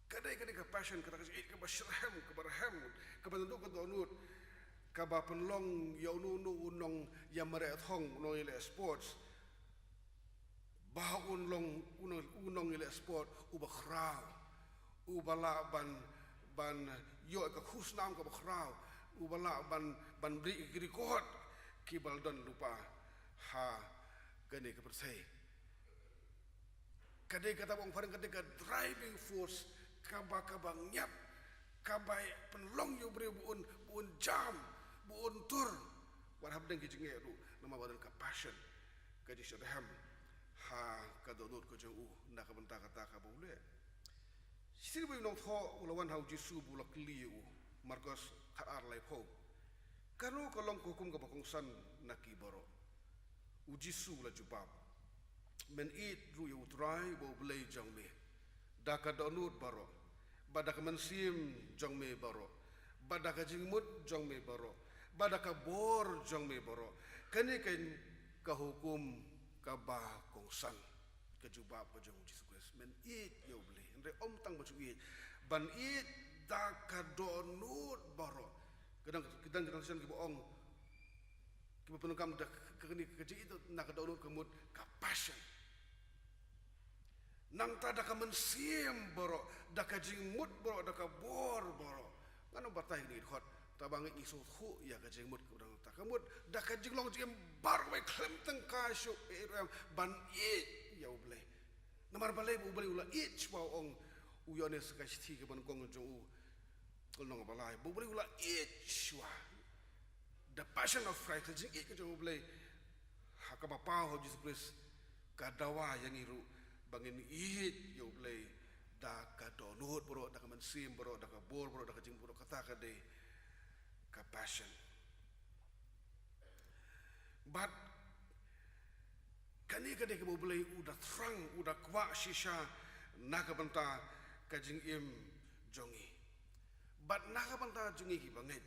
Ka dei, ka dei ka passion, kata ka jingïeit kaba shitrhem, kaba rhem, kaba naduh ka dohnud, kaba pynlong ïa uno uno u nongïamareh thong, u nongïaleh sports. Ba un long u nong, u nongïaleh sport uba khraw, uba lah ban, ban ïoh ka khusnam kaba khraw, uba lah ban, ban bri ki record kiba la don lypa ha kane ka pyrthei. Ka dei kata ba ong phareng, ka dei ka driving force, kaba, kaba ngiat, kaba pynlong ïa u briew ba un, ba un jam, ba un tur wat hapdeng ki jingeh ruh, namar ba don ka passion, ka jingshitrhem ha ka dohnud ka jong u na ka bynta kata kaba u leh. Shisien ba u nongthoh u la wan ha u Jisu bad u la kylli ïa u. Markos khatar laiphew. Kano ka long ka hukum kaba kongsan na ki baroh? U Jisu u la jubab, men ïeit ruh ïa U Trai ba U Blei jong me da ka dohnud baroh, bad da ka mynsiem jong me baroh, bad da ka jingmut jong me baroh, bad da ka bor jong me baroh. Kane ka, ka hukum kaba kongsan. Ka jubab ka jong U Jisu Khrist, men ïeit ïa U Blei. Hynrei ym tang ba shu ïeit, ban ïeit da ka dohnud baroh. Ka dang, ka dang, ka dang shisha kiba ong, kiba pyndonkam da ka, ka, ka, ka jingïeit na ka dohnud, ka mut ka passion. Nangta da ka mynsiem baroh, da ka jingmut baroh, da ka bor baroh. Ngan ym batai ïa kane ka dkhot, tangba ngi sngewthuh ïa ka jingmut kaba dang, ta ka mut da ka jinglong jingim baroh kaba khlem tyngka shuh, eh, ruh em, ban ïeit ïa U Blei. Namar balei? Ba U Blei u la ïeit shuwa, ong u Ïoannis ha ka shithi kaba nyngkong jong u, lynnong ba lai, ba U Blei u la ïeit shuwa. The passion of Christ, ka jingïeit ka jong U Blei ha kaba paw ha U Jisu Khrist, ka dawa ïa ngi ruh ba ngin ïeit ïa U Blei da ka dohnud baroh, da ka mynsiem baroh, da ka bor baroh, da ka jingmut baroh. Kata ka dei ka passion. Bad kane ka dei kaba U Blei u da thrang, u da kwah shisha na ka bynta ka jingim jong ngi. Bad na ka bynta jong ngi kiba ngeit,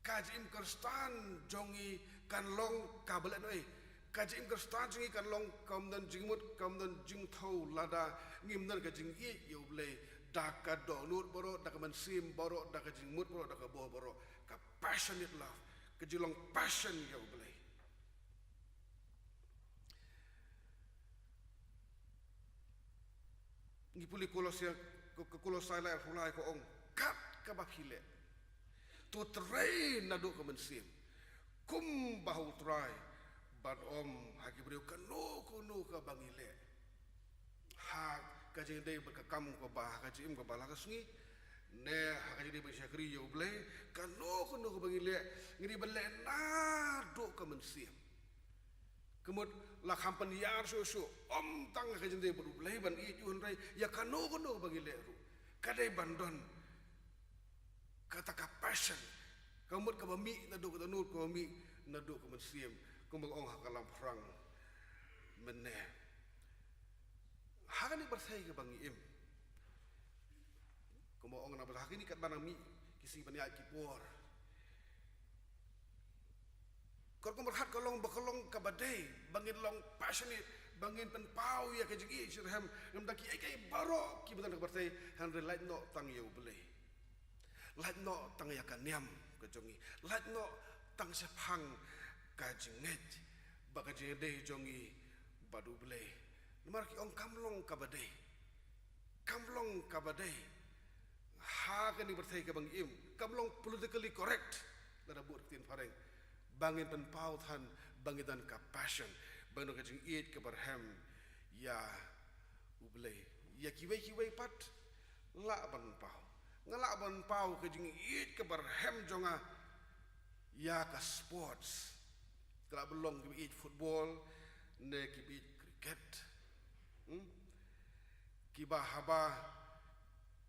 ka jingim Khristan jong ngi kan long kaba lehnohei. Ka jingim Khristan jong ngi kan long kam don jingmut, kam don jingthew, lada ngim don ka jingïeit ïa U Blei da ka dohnud baroh, da ka mynsiem baroh, da ka jingmut baroh, da ka bor baroh. Ka passionate love, ka jinglong passion ïa U Blei. Ngi pule Kolosia, ka, ka Kolosai lai, pule ka ong, kat kaba phi leh, to trei naduh ka mynsiem, kumba ha U Trai, bad ym ha ki briew. Kano kano kaba ngi leh, ha ka jingïadei bad ka kam kaba ha ka jingim kaba la ka sngi, ne ha ka jingïadei ban shakri ïa U Blei, kano kano kaba ngi leh, ngi dei ban leh naduh ka mynsiem. Ka mut la kham pynïar shuh shuh, ym tang ha ka jingïadei bad U Blei ban ïeit ïa u, hynrei ïa kano kano kaba ngi leh ruh, ka dei ban don kata ka passion, ka mut kaba mih naduh ka dohnud, kaba mih naduh ka mynsiem, kumba ong ha ka lamphrang mynne. Ha kane ka pyrthei kaba ngi im, kumba ong na ba ha kine katba nang mih ki sngi ban ïaid ki por, ka rukom pyrkhat ka long ba ka long kaba dei ba ngin long passionate, ba ngin pynpaw ïa ka jingïeit shitrhem, namar da kiei kiei baroh kiba don ha ka pyrthei, hynrei lait noh tang ïa U Blei. Lait noh tang ïa ka niam ka jong ngi. Lait noh tang shaphang ka jingngeit bad ka jingïadei jong ngi bad U Blei. Namar ki ong kam long kaba dei. Kam long kaba dei. Ha kane ka pyrthei kaba ngi im, kam long politically correct, lada bud ktien phareng, ba ngin pynpaw than ba ngi don ka passion, ba ngin don ka jingïeit kaba rhem ïa U Blei. Ïa kiwei kiwei pat lah ban paw. Nga lah ban paw ka jingïeit kaba rhem jong nga ïa ka sports. Ka lah ban long kiba ïeit football ne kiba ïeit cricket. Hmm? Kiba haba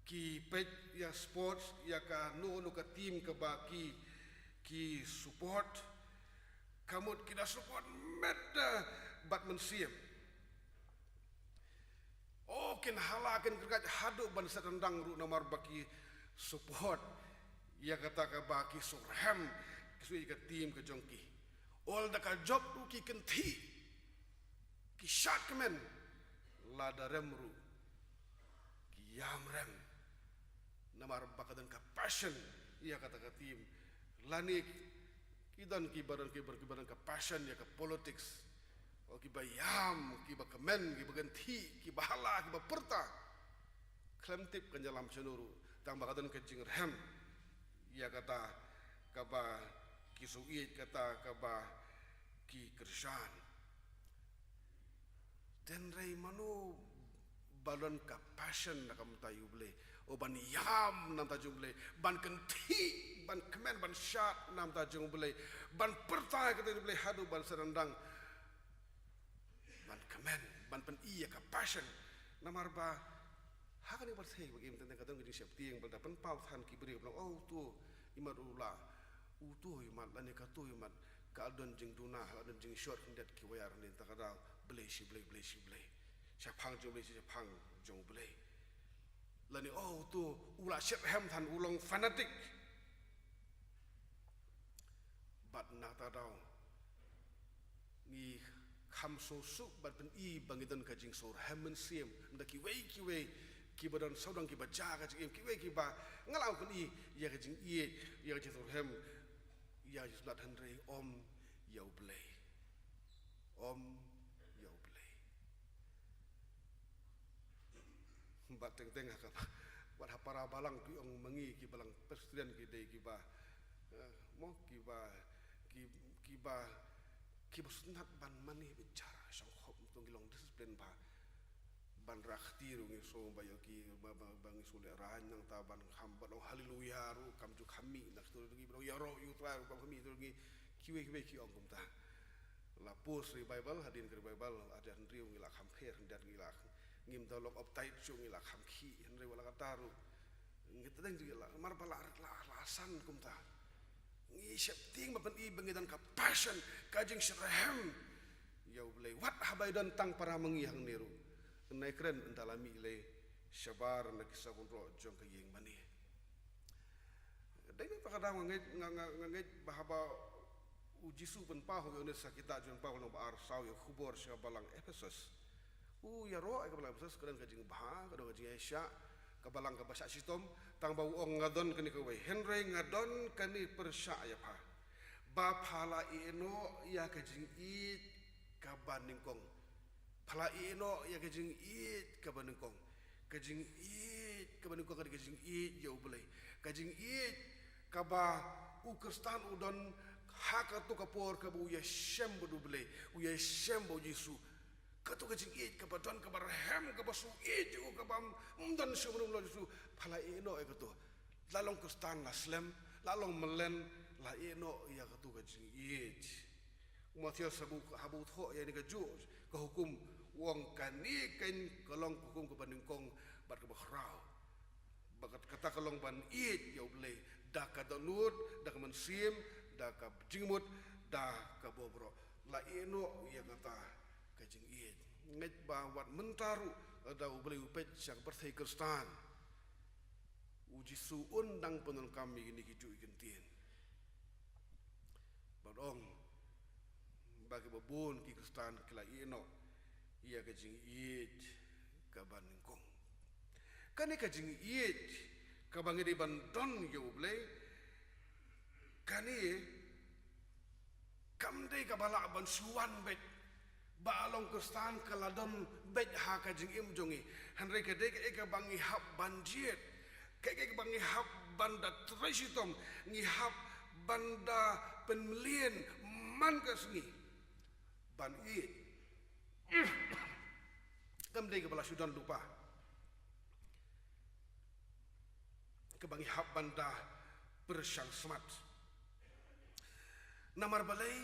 ki peit ïa sports, ïa kano kano ka team kaba ki, ki support, ka mut ki da support met, eh, bad mynsiem. O, kin hala kin kyrkhat haduh ban set ryndang ruh namar ba ki support ïa kata kaba ki sngewrhem, ki sngewrhem ïa ka team ka jong ki. Ol da ka jop ruh ki kynthih, ki shad kmen, lada rem ruh ïam rem. Namar ba ka don ka passion ïa kata ka theme. Lane ki don kiba don, kiba, kiba don ka passion ïa ka politics. O kiba ïam, kiba kmen, kiba kynthih, kiba hala, kiba pyrta. Khlem tip kan ïalam shano ruh, tang ba ka don ka jingrhem ïa kata kaba ki shu ïeit, kata kaba ki kyrshan. Hynrei mano ba don ka passion na ka bynta U Blei? O ban ïam na ka bynta jong U Blei, ban kynthih, ban kmen, ban shad na ka bynta jong U Blei, ban pyrta ïa ka ktien U Blei haduh ban sa dang dang. Ban kmen, ban pyni ïa ka passion. Namar ba ha kane ka pyrthei ba ngim tang ka don ka jingsheptieng, ba la pynpaw than ki briew ba long, oh, uto i mat u la, uto i mat, lane kato i mat, ka la don jingduna, ka la don jingshot khyndiat ki wire, ne ta ka daw Blei shi Blei, Blei shi Blei. Shaphang jong Blei, shaphang jong Blei. Lane, oh, uto u la shitrhem than, u long fanatic. Bad na kata ka daw ngi kham sngewsuk bad pyni ba ngi don ka jingsngewrhem mynsiem da kiwei kiwei kiba don sawdong, kiba jia ka jingim, kiwei kiba nga la ong pyni ïa ka jingïeit, ïa ka jingsngewrhem ïa ka jingsngewtynnat, hynrei ym ïa U Blei. Ym ïa U Blei. Bad teng teng ha ka, bad ha para balang ki ong ma ngi ki balang Presbyterian ki dei kiba, eh, mo kiba, ki, kiba, kiba sngewtynnat ban mane bichar shongkhop, to ngi long discipline bha. Ban rah kti ruh ngi sngew ba ïoh ki ba, ba, ba ngi sngewlehrain, nangta ban kham, ban ong haleluya ruh kam ju kham mih, na ktu ruh ngi ban ong ïaroh ïa U Trai ruh kam kham mih, to ngi kiwei kiwei ki ong kumta. La post revival, hadien ka revival ar hajar hynriew ngi la kham pher, khyndiat ngi la, ngim da long uptight shuh, ngi la kham khih, hynrei wat la katta ruh ngi tdeng jingïalap namar ba la, la, la san kumta. Ngi sheptieng ba pyni ba ngi don ka passion, ka jingsngewrhem ïa U Blei, wat haba i don tang para ma ngi hangne ruh. Nai kren ynda la mih lei shabar na ki saw kynroh jong ka ïing mane. Dei ne pa ka daw nga ngeit, nga, nga, nga ngeit ba haba U Jisu u pynpaw ha u Ïoannis ha ka kitab jong u, pynpaw lynnong ba ar, saw ïa ka khubor sha ka balang Ephesus. U ïaroh ïa ka balang Ephesus, ka don ka jingbha, ka don ka jingïaishah, ka balang kaba shah shitom, tang ba u ong, nga don kane kawei, hynrei nga don kane pyrshah ïa pha, ba pha la ïehnoh ïa ka jingïeit kaba nyngkong. Pha la ïehnoh ïa ka jingïeit kaba nyngkong. Ka jingïeit kaba nyngkong ka dei ka jingïeit ïa U Blei. Ka jingïeit kaba u Khristan u don ha kato ka por kaba u ïashem bad U Blei, u ïashem bad U Jisu. Kato ka jingïeit kaba don, kaba rhem, kaba shu ïeit ïa u, kaba ym, ym don shuh mano mano, U Jisu. Pha la ïehnoh ïa kato. La long Khristan la slem, la long mlien, la ïehnoh ïa kato ka jingïeit. U Mathaios haba u, haba u thoh ïa kane kajuh ka hukum, u ong, kane keiñ ka long ka hukum kaba nyngkong bad kaba khraw. Bad kata ka long ban ïeit ïa U Blei da ka dohnud, da ka mynsiem, da ka jingmut, da ka bor baroh. La ïehnoh ïa kata ka jingïeit. Ngeit ba wat mynta ruh lada U Blei u peit sha ka pyrthei Khristan, U Jisu un dang pyndonkam ïa kine kijuh ki kyntien. Bad ong ba kiba bun ki Khristan ki la ïehnoh ïa ka jingïeit kaba nyngkong. Kane ka jingïeit kaba ngi dei ban don ïa U Blei, kane kam dei kaba lah ban shu wan beit ba ka long Khristan ka la don beit ha ka jingim jong ngi. Hynrei ka dei kaei kaba ngi hap ban jied, kaei kaba ngi hap ban da trei shitom, ngi hap ban da pynmlien man ka sngi ban ïeit. Kam dei kaba la shu don lypa, kaba ngi hap ban da pyrshang smat. Namar balei?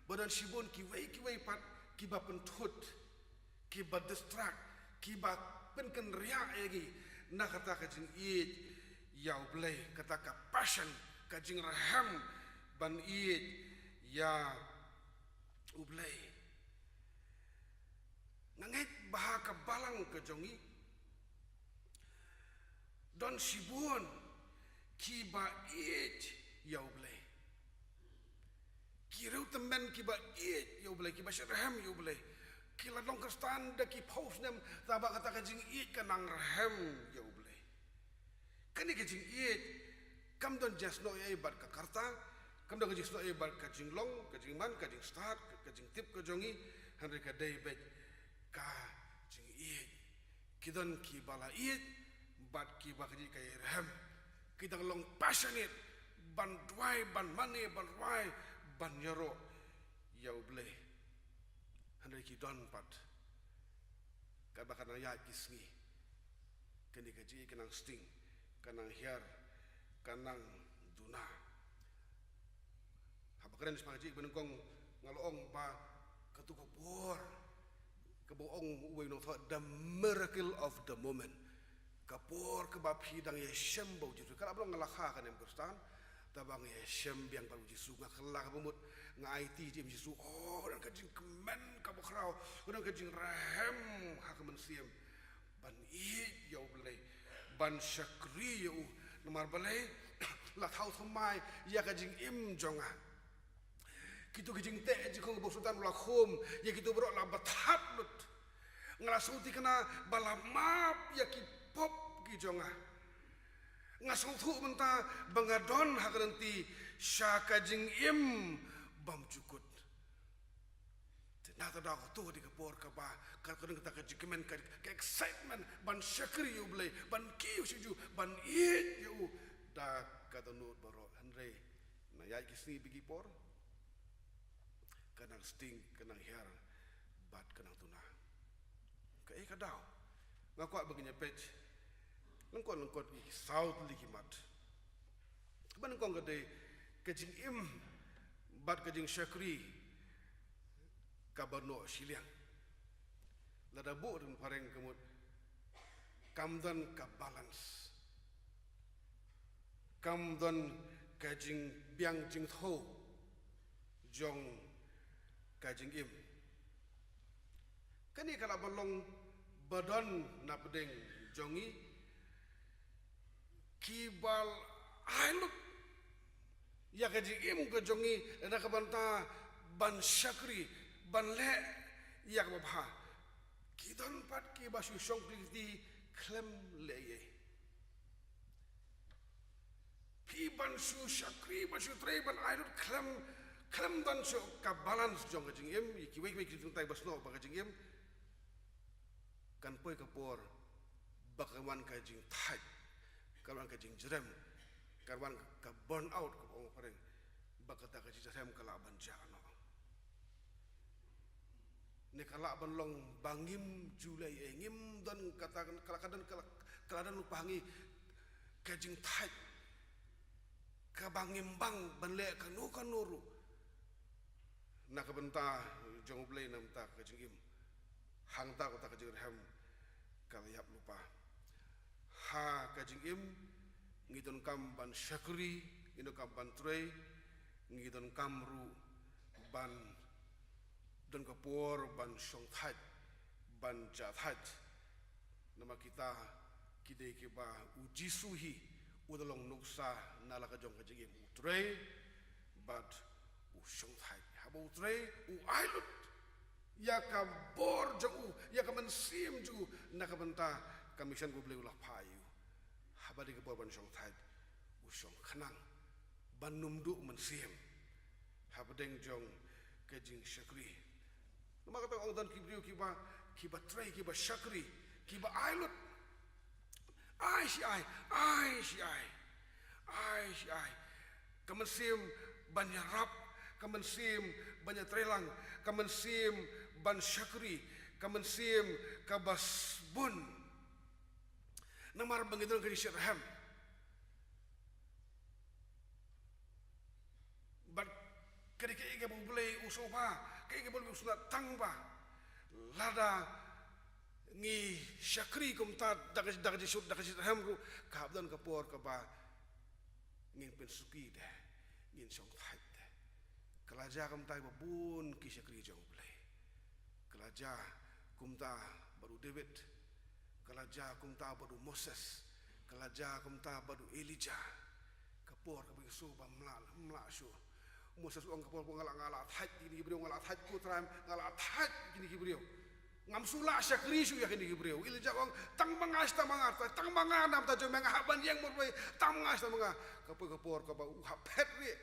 Ba don shibun kiwei kiwei pat kiba pynthut, kiba distract, kiba pynkynriah ïa ngi na kata ka jingïeit ïa U Blei, kata ka passion, ka jingrhem ban ïeit ïa U Blei. Nga ngeit ba ha ka balang ka jong ngi don shibun kiba ïeit ïa U Blei. Ki riewtymmen kiba ïeit ïa U Blei, kiba shitrhem ïa U Blei. Ki la long Khristan da ki phew snem, tangba kata ka jingïeit ka nang rhem ïa U Blei. Kane ka jingïeit kam don jingsnoh ei ei bad ka karta, kam don ka jingsnoh ei ei bad ka jinglong, ka jingman, ka jingstad, ka, ka jingtip ka jong ngi, hynrei ka dei beit ka jingïeit. Ki don kiba la ïeit bad kiba ka jingïeit ka ïeit rhem. Ki dang long passionate ban duwai, ban mane, ban rwai, ban ïaroh ïa U Blei. Hynrei ki don pat, katba ka nang ïaid ki sngi, kane ka jingïeit ka nang sting, ka nang hiar, ka nang duna. Haba kren shaphang ka jingïeit kaba nyngkong, nga la ong ba kato ka por kaba ong uwei u nongthoh, the miracle of the moment. Ka por kaba phi dang ïashem bad U Jisu. Ka la ba long nga la kha ka niam Khristan, tangba nga ïashem biang bad U Jisu, nga kylla kaba mut, nga aiti jingim U Jisu. Oh, don ka jingkmen kaba khraw, don ka jingrhem ha ka mynsiem ban ïeit ïa U Blei, ban shakri ïa U. Namar balei? La thaw thymmai ïa ka jingim jong nga. Kito ki jingteh jingkhong ba u Soitan u la khum ïa kito baroh la bthat lut. Nga la sngewthikna ba la map ïa ki pop ki jong nga. Nga sngewthuh mynta ba nga don ha ka lynti sha ka jingim bymjukut. Te na kata ka daw, kato ka dei ka por kaba ka, ka don kata ka jingkmen, ka, ka excitement ban shakri ïa U Blei, ban kiew sha U, ban ïeit ïa U da ka dohnud baroh. Hynrei na ïaid ki sngi bad ki por, ka nang sting, ka nang hiar bad ka nang duna. Kaei ka daw? Nga kwah ba ngin ïa peit lyngkot lyngkot ki saw tylli ki mat. Kaba nyngkong ka dei ka jingim bad ka jingshakri kaba noh shiliang. Lada buh da ka phareng ka mut, kam don ka balance, kam don ka jingbiang jingthew jong ka jingim. Kane ka lah ban long ba don na pdeng jong ngi kiba ai lut ïa ka jingim ka jong ngi na ka bynta ban shakri, ban leh ïa kaba bha. Ki don pat kiba shu shong kti khlem leh ei ei. Phi ban shu shakri, ban shu trei, ban ai lut khlem, khlem don shuh ka balance jong ka jingim. Ïa kiwei kiwei ki jingtei ba snoh ba ka jingim, kan poi ka por ba ka wan ka jingthait, ka wan ka jingjrem, ka wan ka burn out, ka ong phareng, ba kata ka jingjrem ka lah ban jah noh. Ne ka lah ban long ba ngim ju leh ei ei, ngim don kata, ka lah, ka don, ka lah, ka lah don lypa ha ngi ka jingthait, kaba ngim bang ban leh kano kano ruh na ka bynta jong U Blei na ka bynta ka jingim. Hangta kata ka jingrhem ka la ïap lypa. Ha ka jingim ngi donkam ban shakri, ngi donkam ban trei, ngi donkam ruh ban don ka por ban shongthait, ban jahthait. Namar kita ki dei kiba U Jisu hi u da long nuksa na la ka jong ka jingim, u trei bad u shongthait. Haba u trei, u ai lut ïa ka bor jong u, ïa ka mynsiem jong u na ka bynta ka mission ba U Blei u la phah ïa u. Haba dei ka bor ban shongthait, u shong khnang ban ym duh mynsiem hapdeng jong ka jingshakri. Namar kata ong don ki briew kiba, kiba trei, kiba shakri, kiba ai lut. Ai shi ai, ai shi ai. Ai shi ai. Ka mynsiem ban ïarap, ka mynsiem ban ïatreilang, ka mynsiem ban shakri, ka mynsiem kaba sbun. Namar ba ngi don ka jingshitrhem. Bad ka dei kaei kaba U Blei u sngewbha, kaei kaba U Blei u sngewtynnat tang ba lada ngi shakri kumta da ka, da ka jingshitrhem ruh, ka hap don ka por kaba ngin pynsuki de, ngin shongthait de. Ka la jia kumta ba bun ki shakri jong U Blei. Ka la jia kumta bad u David. Ka la jia kumta bad u Moses. Ka la jia kumta bad u Elijah. Ka por kaba ngi sngew ba ym lah, ym lah shuh. U Moses u ong, ka por ba nga la, nga la thait kine ki briew, nga la thait ko Trai, nga la thait kine ki briew. Ngam shu lah shakri shuh ïa kine ki briew. Elijah u ong, tang ma nga, tang ma nga, tang ma nga namar jong me nga hap ban ïeng marwei, tang ma nga, tang ma nga. Ka poi ka por kaba u hap phet rieh.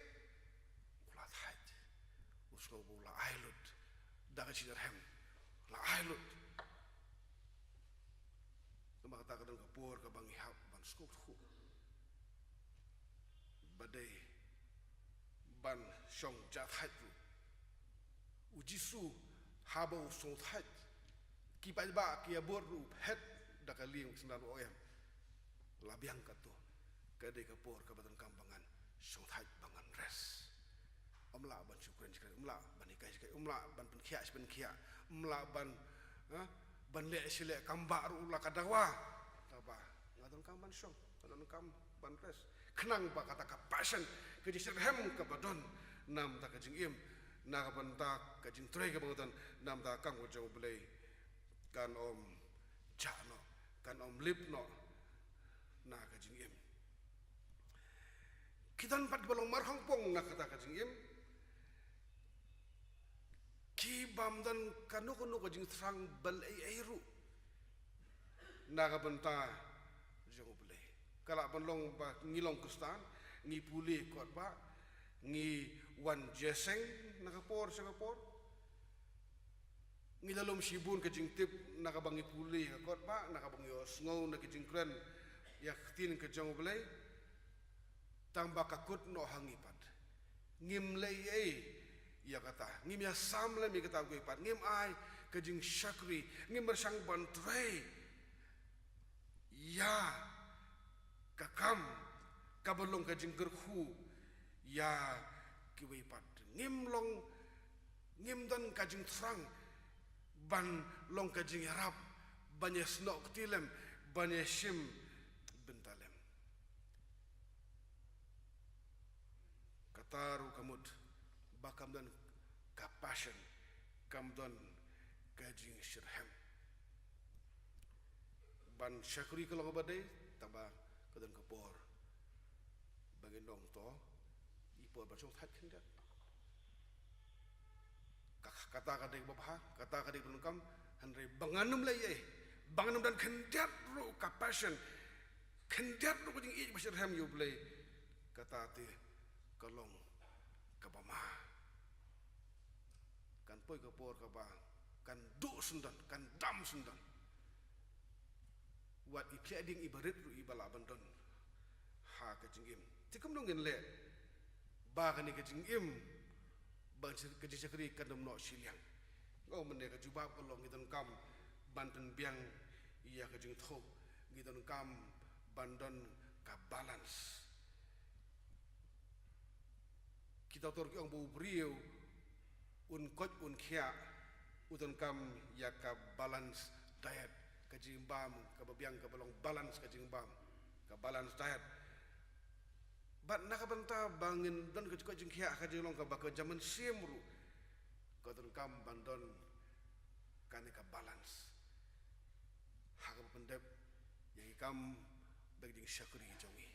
U la thait. U sngew ba u la ai lut da ka jingshitrhem. La ai lut. Namar kata ka don ka por kaba ngi hap ban sngewthuh ba dei ban shong jahthait ruh. U Jisu haba u sngewthait, ki paidbah ki ïabud ruh u phet da ka lieng, u synran u ong, em. La biang katto. Ka dei ka por kaba donkam ba ngan shongthait, ba ngan rest. Ym lah ban shu kren shi kren, ym lah ban hikai shi hikai, ym lah ban pynkhiah shi pynkhiah, ym lah ban, ha, ban leh shi leh, kam bah ruh la ka dawa. Kaba nga donkam ban shong, nga donkam ban rest. Khnang ba kata ka passion, ka jingshitrhem kaba don na ka bynta ka jingim, na ka bynta ka jingtrei kaba nga don na ka bynta ka kam ka jong U Blei kan ym jah noh, kan ym lip noh na ka jingim. Ki don pat kiba long markhongpong na kata ka jingim, ki bym don kano kano ka jingthrang balei ei ruh na ka bynta jong U Blei. Ka lah ban long ba ngi long Khristan, ngi pule kot bah, ngi wan jingïaseng na ka por sha ka por. Ngi la lum shibun ka jingtip na kaba ngi pule ka kot bah, na kaba ngi ïohsngew na ka jingkren ïa ka ktien ka jong U Blei. Tang ba ka kut noh ha ngi pat. Ngim leh ei ïa kata. Ngim ïasam lem ïa kata kiwei pat. Ngim ai ka jingshakri. Ngim pyrshang ban trei ïa ka kam kaba long ka jingkyrkhu ïa kiwei pat. Ngim long, ngim don ka jingthrang ban long ka jingïarap, ban ïasnoh kti lem, ban ïashim bynta lem. Kata ruh ka mut ba kam don ka passion, kam don ka jingshitrhem. Ban shakri ka long ba dei, tangba ka don ka por ba ngin ong to, i por ban shongthait khyndiat. Ka, kata ka dei kaba bha, kata ka dei kaba donkam, hynrei ba ngan ym leh ei, ba ngan ym don khyndiat ruh ka passion, khyndiat ruh ka jingïeit ba shitrhem ïa U Blei, kata te ka long kaba ma. Kan poi ka por kaba kan duh syndon, kan dam syndon. Wat i khlieh dieng iba rit ruh iba lah ban don ha ka jingim. Te kumno ngin leh ba kane ka jingim, ba ka jingshakri kan ym noh shiliang? Nga ong mynne ka jubab ka long ngi donkam ban pynbiang ïa ka jingthoh, ngi donkam ban don ka balance. Kita tor ki ong ba u briew un koit un khiah, u donkam ïa ka balance diet, ka jingbam kaba biang kaba long balance ka jingbam, ka balance diet. Bad na ka bynta ba ngin don ka jingkoit jingkhiah ha ka jinglong kaba ka jaman shim ruh, ka donkam ban don kane ka balance ha kaba pyndep ïa ki kam bad ki jingshakri jong ngi.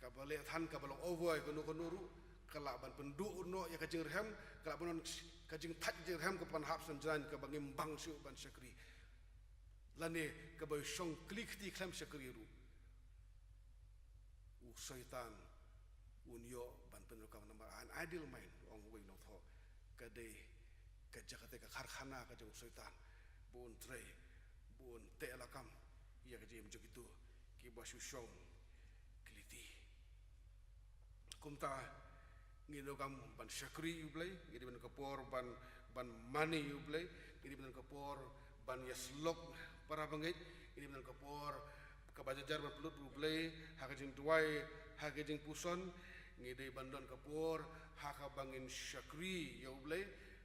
Kaba leh than kaba long over ïa kano kano ruh ka lah ban pynduh noh ïa ka jingrhem, ka lah ban long ka jingthait jingrhem kaba pan hap shen jrang kaba ngim bang shuh ban shakri. Lane kaba shong kli kti khlem shakri ruh. U Soitan un ïoh ban pyndonkam namar an idle mind, ong uwei u nongthoh, ka dei ka jaka te ka karkhana ka jong u Soitan, ba un trei, ba un teh lakam ïa ka jingim jong kito kiba shu shong kli kti. Kumta ngi donkam ban shakri ïa U Blei, ngi dei ban don ka por ban, ban mane ïa U Blei, ngi dei ban don ka por ban ïasyllok para bangeit, ngi dei ban don ka por kaba jynjar ban pynlut U Blei ha ka jingduwai, ha ka jingpuson. Ngi dei ban don ka por ha kaba ngin shakri ïa U Blei,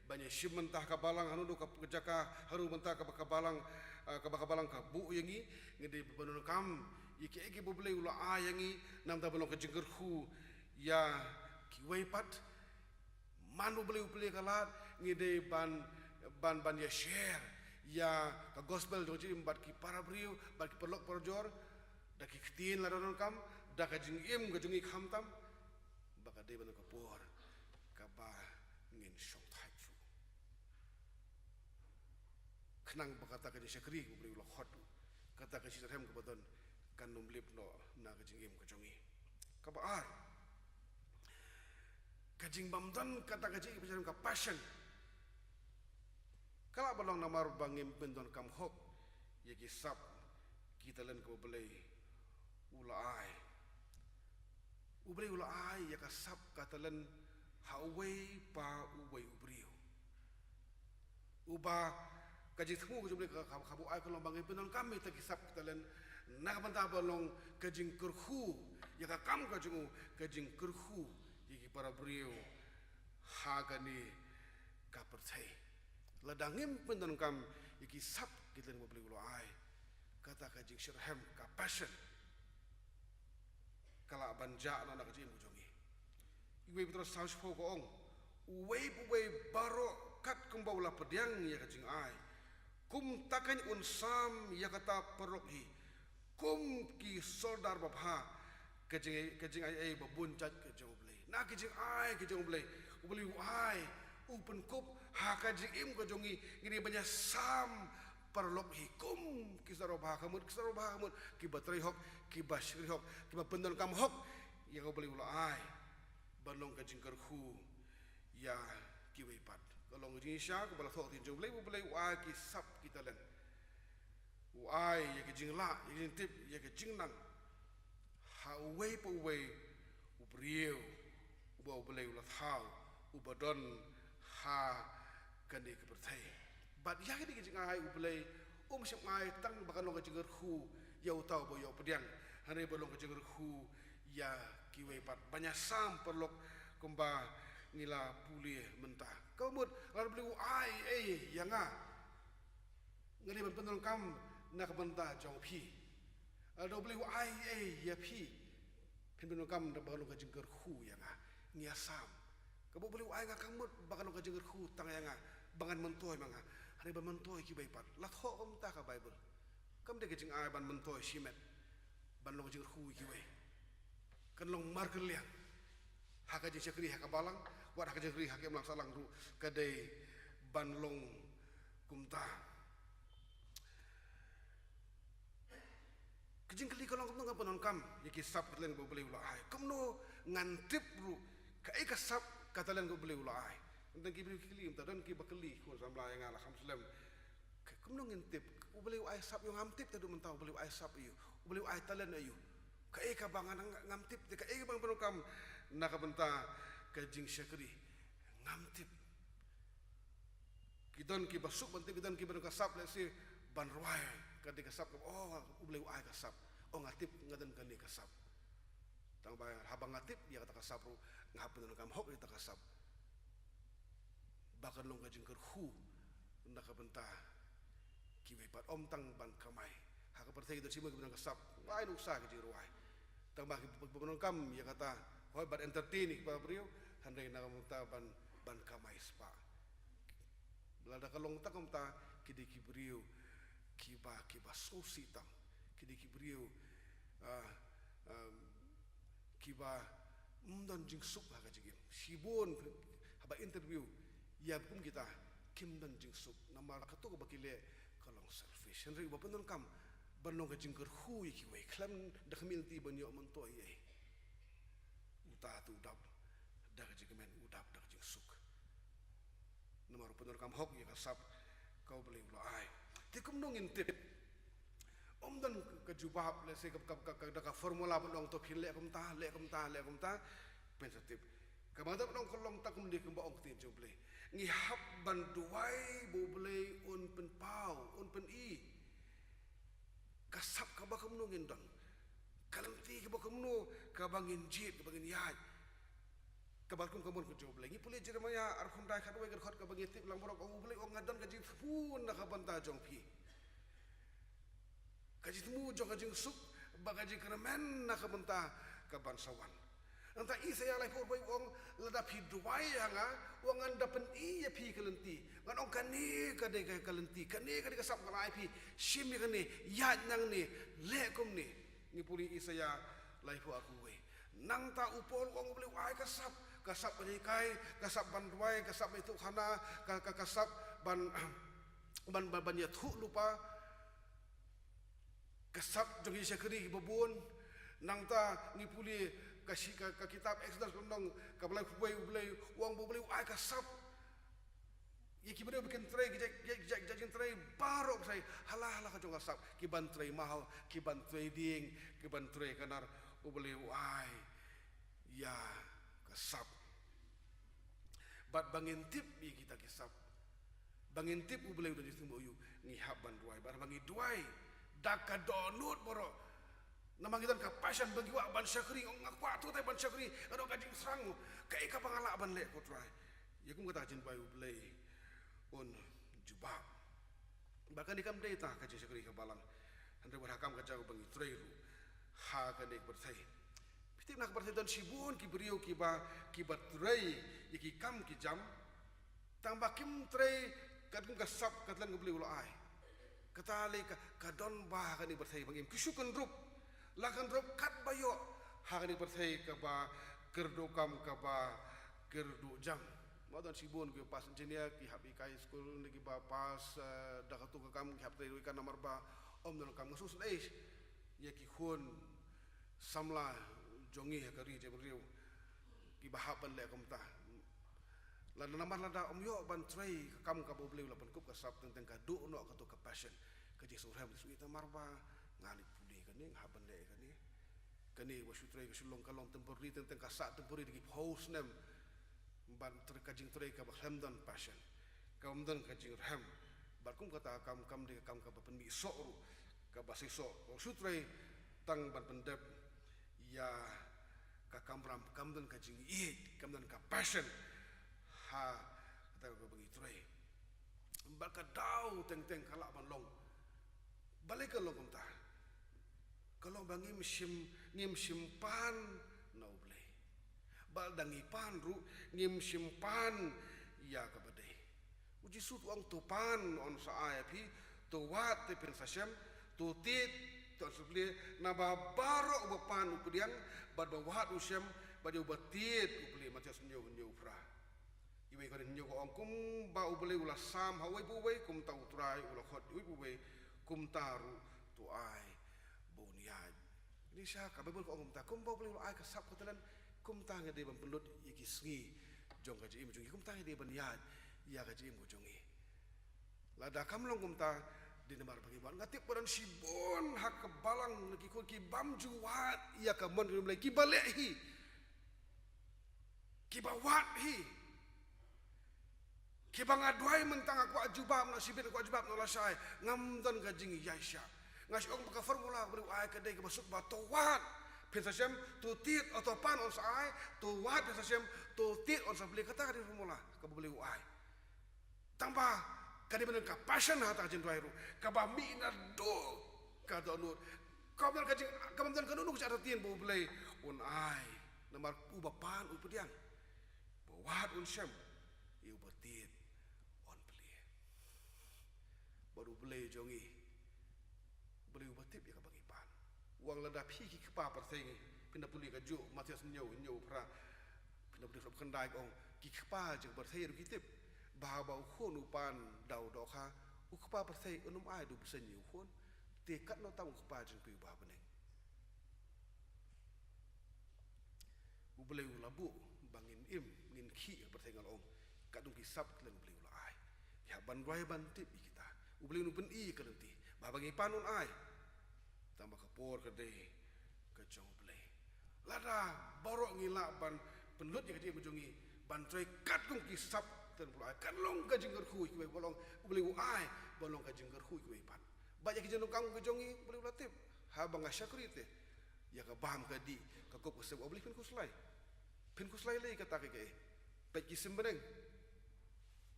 ban ïashim bynta ha ka balang, hano hano ka jaka, hano bynta kaba ka balang, ah, kaba ka balang ka buh ïa ngi. Ngi dei ban donkam ïa kiei kiei ba U Blei u la ai ïa ngi, namar ba long ka jingkyrkhu ïa kiwei pat. Man U Blei u plie ka lad, ngi dei ban, ban, ban ïa share ïa ka gospel jong ka jingim bad ki para briew, bad ki paralok parajor, da ki ktien lada donkam, da ka jingim ka jong ngi khamtam, ba ka dei ban ka por kaba ngin shongthait shuh. Nang ba kata ka jingshakri kaba U Blei u la khot, kata ka jingshitrhem kaba don kan ym lip noh na ka jingim ka jong ngi. Kaba ar, ka jingbym don kata ka jingim ka jong ka passion. Ka lah ban long namar ba ngim pyndonkam hok ïa ki sap ki talent kaba U Blei u la ai. U Blei u la ai ïa ka sap ka talent ha uwei pa uwei u briew. Uba ka jingthmu ka jong U Blei ka, ka, kaba u ai ka long ba ngin pyndonkam ïa kita ki sap ki talent na ka bynta ba long ka jingkyrkhu ïa ka kam ka jong u, ka jingkyrkhu ïa ki para briew ha kane ka pyrthei. Lada ngim pyndonkam ïa ki sap ki talent ba U Blei u la ai, kata ka jingshyrhem, ka passion, ka lah ban jah noh na ka jingim ka jong ngi. Uwei Petros saw shiphew ka ong, uwei pa uwei baroh kat kumba u la pdiang ïa ka jingai, kumta kan un sam ïa kata paralok hi kum ki soldar babha ka jing, ka jingai ei ba bun jait ka jong U Blei. Na ka jingai ka jong U Blei, U Blei u ai, u pynkup ha ka jingim ka jong ngi, ngi dei ban ïa sam paralok hi kum ki soldar babha, ka mut ki soldar babha, ka mut kiba trei hok, kiba shakri hok, kiba pyndonkam hok ïa ka U Blei u la ai ban long ka jingkyrkhu ïa kiwei pat. Ka long ka jingshisha kaba la thoh ha ka ktien jong U Blei, U Blei u ai ki sap ki talent, u ai ïa ka jinglah, ïa ka jingtip, ïa ka jingnang ha uwei pa uwei u briew uba U Blei u la thaw, uba don ha kane ka pyrthei. Bad ïa kane ka jingai U Blei um shym ai tang ba kan long ka jingkyrkhu ïa uta uba ïoh pdiang, hynrei ba long ka jingkyrkhu ïa kiwei pat, ban ïa sam paralok kumba ngi la pule mynta. Ka mut lada U Blei u ai ei ïa nga, nga dei ban pyndonkam na ka bynta jong phi. Lada U Blei u ai ei ïa phi, phin pyndonkam da ba kan long ka jingkyrkhu ïa nga. Ngi ïa sam. Kaba U Blei u ai nga ka mut ba kan long ka jingkyrkhu tang ïa nga, ba ngan myntoi ma nga, hynrei ban myntoi kiwei pat. La thoh kumta ka Baibl. Kam dei ka jingai ban myntoi shimet, ban long ka jingkyrkhu ïa kiwei. Kan long markylliang ha ka jingshakri ha ka balang, wat ha ka jingshakri ha ka imlang sahlang ruh ka dei ban long kumta. Ka jingkylli ka long, kumno ngan pyndonkam ïa ki sap ki talent ba U Blei u la ai? Kumno ngan tip ruh kaei ka sap ka talent ka U Blei u la ai? Tang ki briew ki kylli, mynta don kiba kylli, khun samla ïa nga, la kham slem. Ka, kumno ngin tip? U Blei u ai sap ïa u, ngam tip, te haduh mynta U Blei u ai sap ïa u, U Blei u ai talent ïa u. Kaei kaba nga, nga, ngam tip, te kaei kaba ngan pyndonkam na ka bynta ka jingshakri? Ngam tip. Ki don kiba suk ban tip, ki don kiba don ka sap, let's say, ban rwai, ka dei ka sap, oh, U Blei u ai ka sap. Oh, nga tip nga don kane ka sap. Tang ba haba nga tip ïa kata ka sap ruh, nga hap pyndonkam hok ïa kata ka sap ba kan long ka jingkyrkhu na ka bynta kiwei pat, ym tang ban kamai. Ha ka pyrthei ki don shibun kiba don ka sap, ym ai nuksa ka jingrwai. Tang ba ki, ba, ba pyndonkam ïa kata, hooid, ban entertain ïa ki para briew, hynrei na ka bynta ban, ban kamai spah. Lada ka long tang kumta, ki dei ki briew kiba, kiba sngewsih tam. Ki dei ki briew, ah, um, kiba ym don jingsuk ha ka jingim. Shibun haba interview ïa kum kita, kim don jingsuk. Namar kato kaba ki leh ka long selfish. Hynrei uba pyndonkam ban long ka jingkyrkhu ïa kiwei, khlem da khmih lynti ban ïoh myntoi ei ei, uta te u dap da ka jingkmen, u dap da ka jingsuk. Namar u pyndonkam hok ïa ka sap ka U Blei u la ai. Te kumno ngin tip? Ym don ka jubab, let's say, ka, ka, ka, ka, da ka formula ban ong to phin leh kumta, leh kumta, leh kumta, phin sa tip. Kaba nga tip ban ong ka long tang kumne, kumba ong ka ktien jong U Blei. Ngi hap ban duwai ba U Blei un pynpaw, un pyni ka sap kaba kumno ngin don, ka lynti kaba kumno kaba ngin jied, kaba ngin ïaid. Kaba kum ka mon ka jong U Blei. Ngi pule Jeremaïah arphew khyndai khatwei ka dkhot kaba ngi tip lang baroh, ong U Blei, ong nga don ka jingthmu na ka bynta jong phi, ka jingthmu jong ka jingsuk bad ka jingkyrmen na ka bynta kaban sa wan. Nangta Isaïah laiphew arphew ong, lada phi duwai ïa nga, ong ngan da pyni ïa phi ka lynti. Ngan ong kane ka dei ka, ka lynti, kane ka dei ka sap nga la ai phi, shim ïa kane, ïaid nangne, leh kumne. Ngi pule Isaïah laiphew arphew wei. Nangta u Paul u ong U Blei u ai ka sap, ka sap ban hikai, ka sap ban duwai, ka sap ban ïathuhkhana, ka, ka, ka sap ban, ban, ban, ban ïathuh lypa ka sap jong ki shakri kiba bun. Nangta ngi pule ka shi, ka, ka kitab Exodus lynnong kaba laiphew wei, U Blei u ong ba U Blei u ai ka sap ïa ki briew ba kin trei ki jait, ki jait, ki jait, ki jait trei baroh, sa ïa hala hala ka jong ka sap, ki ban trei maw, ki ban trei dieng, ki ban trei kanar, U Blei u ai ïa ka sap. Bad ba ngin tip ïa kita ki sap, ba ngin tip U Blei u don jingthmu ïa u, ngi hap ban duwai. Bad ba ngi duwai da ka dohnud baroh, namar ngi don ka passion ba ngi kwah ban shakri, nga kwah tu tai ban shakri, nga don ka jingshrang, kaei kaba nga lah ban leh, ko Trai. Ïa kum kata ka jingduwai U Blei un jubab. Ba kane kam dei tang ha ka jingshakri ka balang, hynrei wat ha ka kam ka jong ba ngi trei ruh ha kane ka pyrthei. Phi tip, na ka pyrthei don shibun ki briew kiba, kiba trei ïa ki kam ki jam, tang ba kim trei katkum ka sap ka tlang U Blei u la ai. Kata lei ka, ka don bha ha kane ka pyrthei ba ngim, ki shu kynrup, la kynrup kat ba ïoh ha kane ka pyrthei kaba kyrduh kam, kaba kyrduh jam. Ma don shibun ki pass engineer, ki hap hikai skul, ne kiba pass, eh, da katu ka kam, ki hap trei ruh ïa ka, namar ba ym don kam. Nga sngewsynei ïa ki khun samla jong ngi ha ka ri jaitbynriew kiba hap ban leh kumta. Lada, namar lada ym ïoh ban trei ka kam kaba U Blei u la pynkup, ka sap, teng teng ka duh noh katu ka passion, ka jingsngewrem, shu ïa, namar ba nga leit pule kane, nga hap ban leh kane. Kane ba shu trei ka shu long, ka long temporary, teng teng ka sah temporary da ki phew snem. Ban trei ka jingtrei kaba khlem don passion, kaba ym don ka jingrhem. Bad kum kata ka kam, kam dei ka kam kaba pynmih soh ruh, kaba seisoh. Ba shu trei tang ban pyndep ïa ka kamram, kam don ka jingïeit, kam don ka passion ha kata kaba ngi trei. Bad ka daw teng teng ka lah ban long, balei ka long kumta? Ka long ba ngim shym, ngim shym pan na U Blei. Bad lada ngi pan ruh, ngim shym pan ïa kaba dei. U Jisu u ong, to pan yn sa ai ïa phi, to wad te phin sa shem, to tied te yn sa plie, naba baroh uba pan u pdiang, bad ba wad u shem, bad ïa uba tied u plie. Mathaios hynñiew, hynñiew phra. Iwei Korinth hynñiew ka ong, kumba U Blei u la sam ha uwei pa uwei, kumta U Trai u la khot uwei pa uwei, kumta ruh to ai ba un ïaid. Ni sha ka Baibl ka ong kumta, kumba U Blei u la ai ka sap ka talent, kumta ngi dei ban pynlut ïa ki sngi jong ka jingim jong ngi, kumta ngi dei ban ïaid ïa ka jingim ka jong ngi. Lada kam long kumta, dei namar ba ngi wan. Nga tip ba don shibun ha ka balang na ki khun ki bym ju wad ïa ka mon ka jong U Blei, kiba leh hi, kiba wad hi, kiba nga duwai mynta, nga kwah jubab na shibit, nga kwah jubab na lashai, ngam don ka jingïaishah. Nga shu ong ba ka formula kaba U Blei u ai ka dei kaba suk, ba to wad phin sa shem, to tied, o, to pan yn sa ai, to wad phin sa shem, to tied yn sa plie, kata ka dei formula kaba U Blei u ai. Tang ba ka dei ban don ka passion ha kata ka jingduwai ruh, kaba mih naduh ka dohnud. Kaba don ka jing, kaba don ka dohnud ka jingïatien ba U Blei un ai. Namar uba pan u pdiang, uba wad un shem, ïa uba tied un plie. Bad U Blei jong ngi, U Blei uba tip ïa kaba ngi pan. U ong lada phi ki kpa pyrthei ngi, phin da pule kajuh, Mathaios hynñiew, hynñiew phra, phin da pule khyndai, ka ong, ki kpa jong pyrthei ruh ki tip ba haba u khun u pan da u dohkha, u kpa pyrthei un ym ai da u bseiñ ïa u khun. Te katno tam u Kpa jong phi uba ha bneng. U Blei u la buh ba ngin im, ngin khih ha pyrthei, nga la ong. Katkum ki sap ki talent U Blei u la ai. Ngi hap ban duwai ban tip ïa kita. U Blei un pyni ïa ka lynti ba haba ngi pan un ai. Tang ba ka por ka dei ka jong U Blei. Lada baroh ngi lah ban pynlut ïa ka jingim jong ngi ban trei katkum ki sap ki talent U Blei u la ai, kan long ka jingkyrkhu ïa kiwei, ba long U Blei u ai ba long ka jingkyrkhu ïa kiwei pat. Ba ïa ki jingdonkam ka jong ngi U Blei u la tip. Haba nga shakri te, ïa ka bam ka dih, ka kup ka sem, U Blei phin khuslai. Phin khuslai lei kata kaei kaei. Peit ki sim bneng,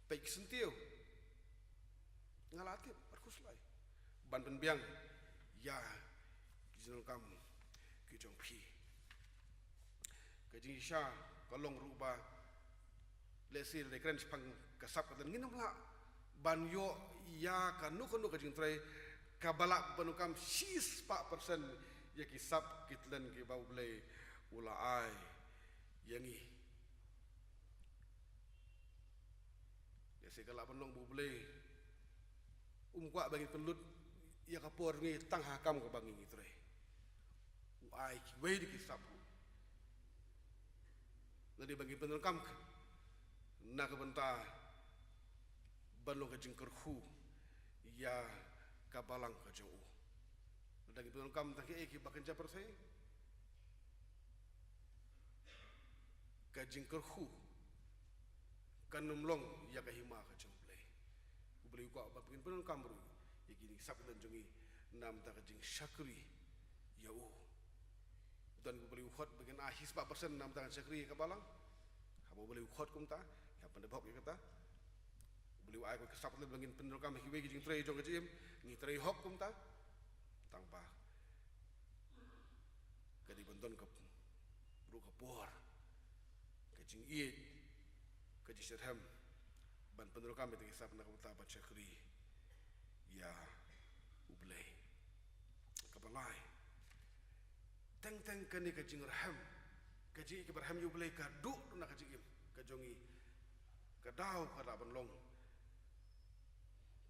peit ki syntiew. Nga la tip, wat khuslai ban pynbiang ïa ki jingdonkam ki jong phi. Ka jingshisha ka long ruh ba lehse lada kren shaphang ka sap ka talent, ngin ym lah ban ïoh ïa kano kano ka jingtrei kaba lah ban donkam shispah percent ïa ki sap ki talent kiba U Blei u la ai ïa ngi. Lehse ka lah ban long ba U Blei um kwah ba ngin pynlut ïa ka por ngi tang ha kam kaba ngi ngi trei. U ai kiwei de ki sap. Lane ba ngin pyndonkam na ka bynta ban long ka jingkyrkhu ïa ka balang ka jong u. Lada ngin pyndonkam tang kiei kiba kynja pyrthei, ka jingkyrkhu kan ym long ïa ka hima ka jong U Blei. U Blei u kwah ba ngin pyndonkam ruh ïa kine ki sap ki don jong ngi na bynta ka jingshakri ïa u. Don U Blei u khot ba ngin ai shispah percent na bynta ka jingshakri ïa ka balang. Haba U Blei u khot kumta, ngi hap ban da hok ïa kata. U Blei u ai ka sap ki don ba ngin pyndonkam ha kiwei ki jingtrei jong ka jingim, ngi trei hok kumta. Tang ba ka dei ban don ka ruh ka por, ka jingïeit, ka jingshitrhem ban pyndonkam ïa kata ki sap na ka bynta ban shakri ïa U Blei. Kaba lai, teng teng kane ka jingrhem, ka jingïeit kaba rhem ïa U Blei ka duh na ka jingim ka jong ngi. Ka daw ka lah ban long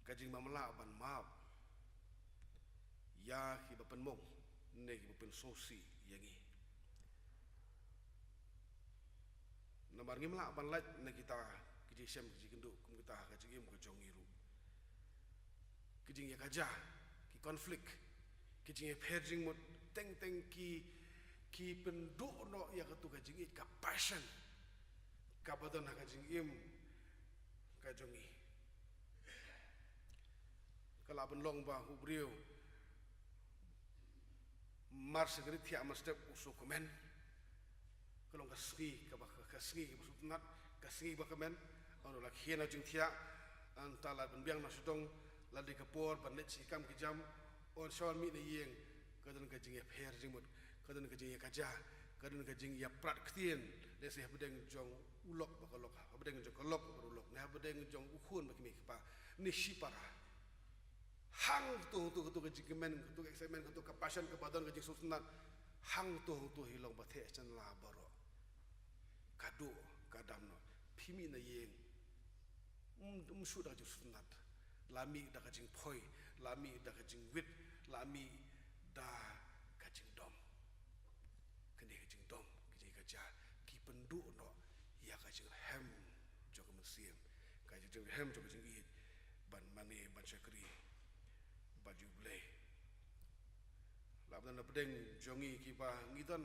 ka jingmamlah ban map ïa kiba pynmong ne kiba pynsngewsih ïa ngi. Namar ngim lah ban lait na kita ki jingshem ki jingkynduh kum kita ha ka jingim ka jong ngi ruh. Ki jingïakajia, ki conflict, ki jingïapher jingmut, teng teng ki, ki pynduh noh ïa katu ka jingïeit, ka passion kaba don ha ka jingim ka jong ngi. Ka lah ban long ba u briew mar sha ka ri thiah mar step u sngewkmen. Ka long ka sngi kaba, ka sngi kaba sngewtynnat, ka sngi ba kmen. Hynrei la khie na jingthiah, hangta la pynbiang na sha dong, la dei ka por ban leit sha ki kam ki jam. Hynrei sha wan mih na ïing, ka don ka jingïapher jingmut, ka don ka jingïakajia, ka don ka jingïaprat ktien, lehse hapdeng jong u lok bad ka lok, hapdeng jong ka lok bad u lok, ne hapdeng jong u khun bad ki mei ki kpa, ne shipara. Hangtu, tu, tu ka jingkmen, tu ka excitement, tu ka passion, kaba don ka jingsngewtynnat. Hangtu, tu hi long ba theh shen la baroh. Ka duh, ka dam noh. Phi mih na ïing. Um, um shu da ka jingsngewtynnat. La mih da ka jingphoi, la mih da ka jingwit, la mih da ka jingdom. Kane ka jingdom, ka jingkajia, ki pynduh noh ïa ka jingrhem jong ka mynsiem, ka jingrhem jong ka jingïeit ban mane, ban shakri bad U Blei. La ban na pdeng jong ngi kiba ngi don